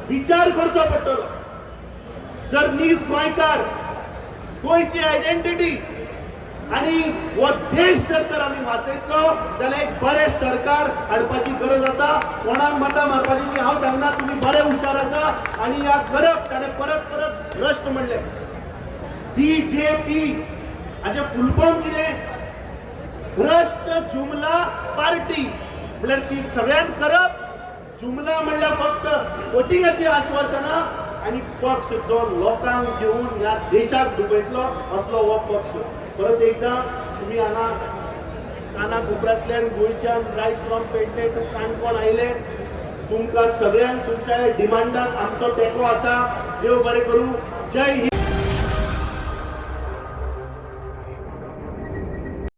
विचार करचो पडटलो. जर नीज गोंयकार, गोंयची आयडेंटिटी आनी हो देश जर तर आमी वाचयतलो जाल्यार एक बरें सरकार हाडपाची गरज आसा. कोणाक मतां मारपाची ती हांव सांगना, तुमी बरे हुशार आसा. आनी ह्या करप ताणें परत परत भ्रश्ट म्हणलें. बीजेपी हाचें फुल फॉर्म कितें? भ्रश्ट जुमला पार्टी. म्हणल्यार ती सगळ्यान करप, जुमला म्हणल्यार फक्त फटिंगाची आश्वासनां आनी पक्ष जो लोकांक घेवन ह्या देशाक दुबयतलो असलो हो पक्ष. परत एकदां तुमी हांगा काना कोपऱ्यांतल्यान गोंयच्यान right from Pedne to Canacona आयले, तुमकां सगळ्यांक तुमच्या डिमांडाक आमचो तेंको आसा. देव बरें करूं. जय हिंद.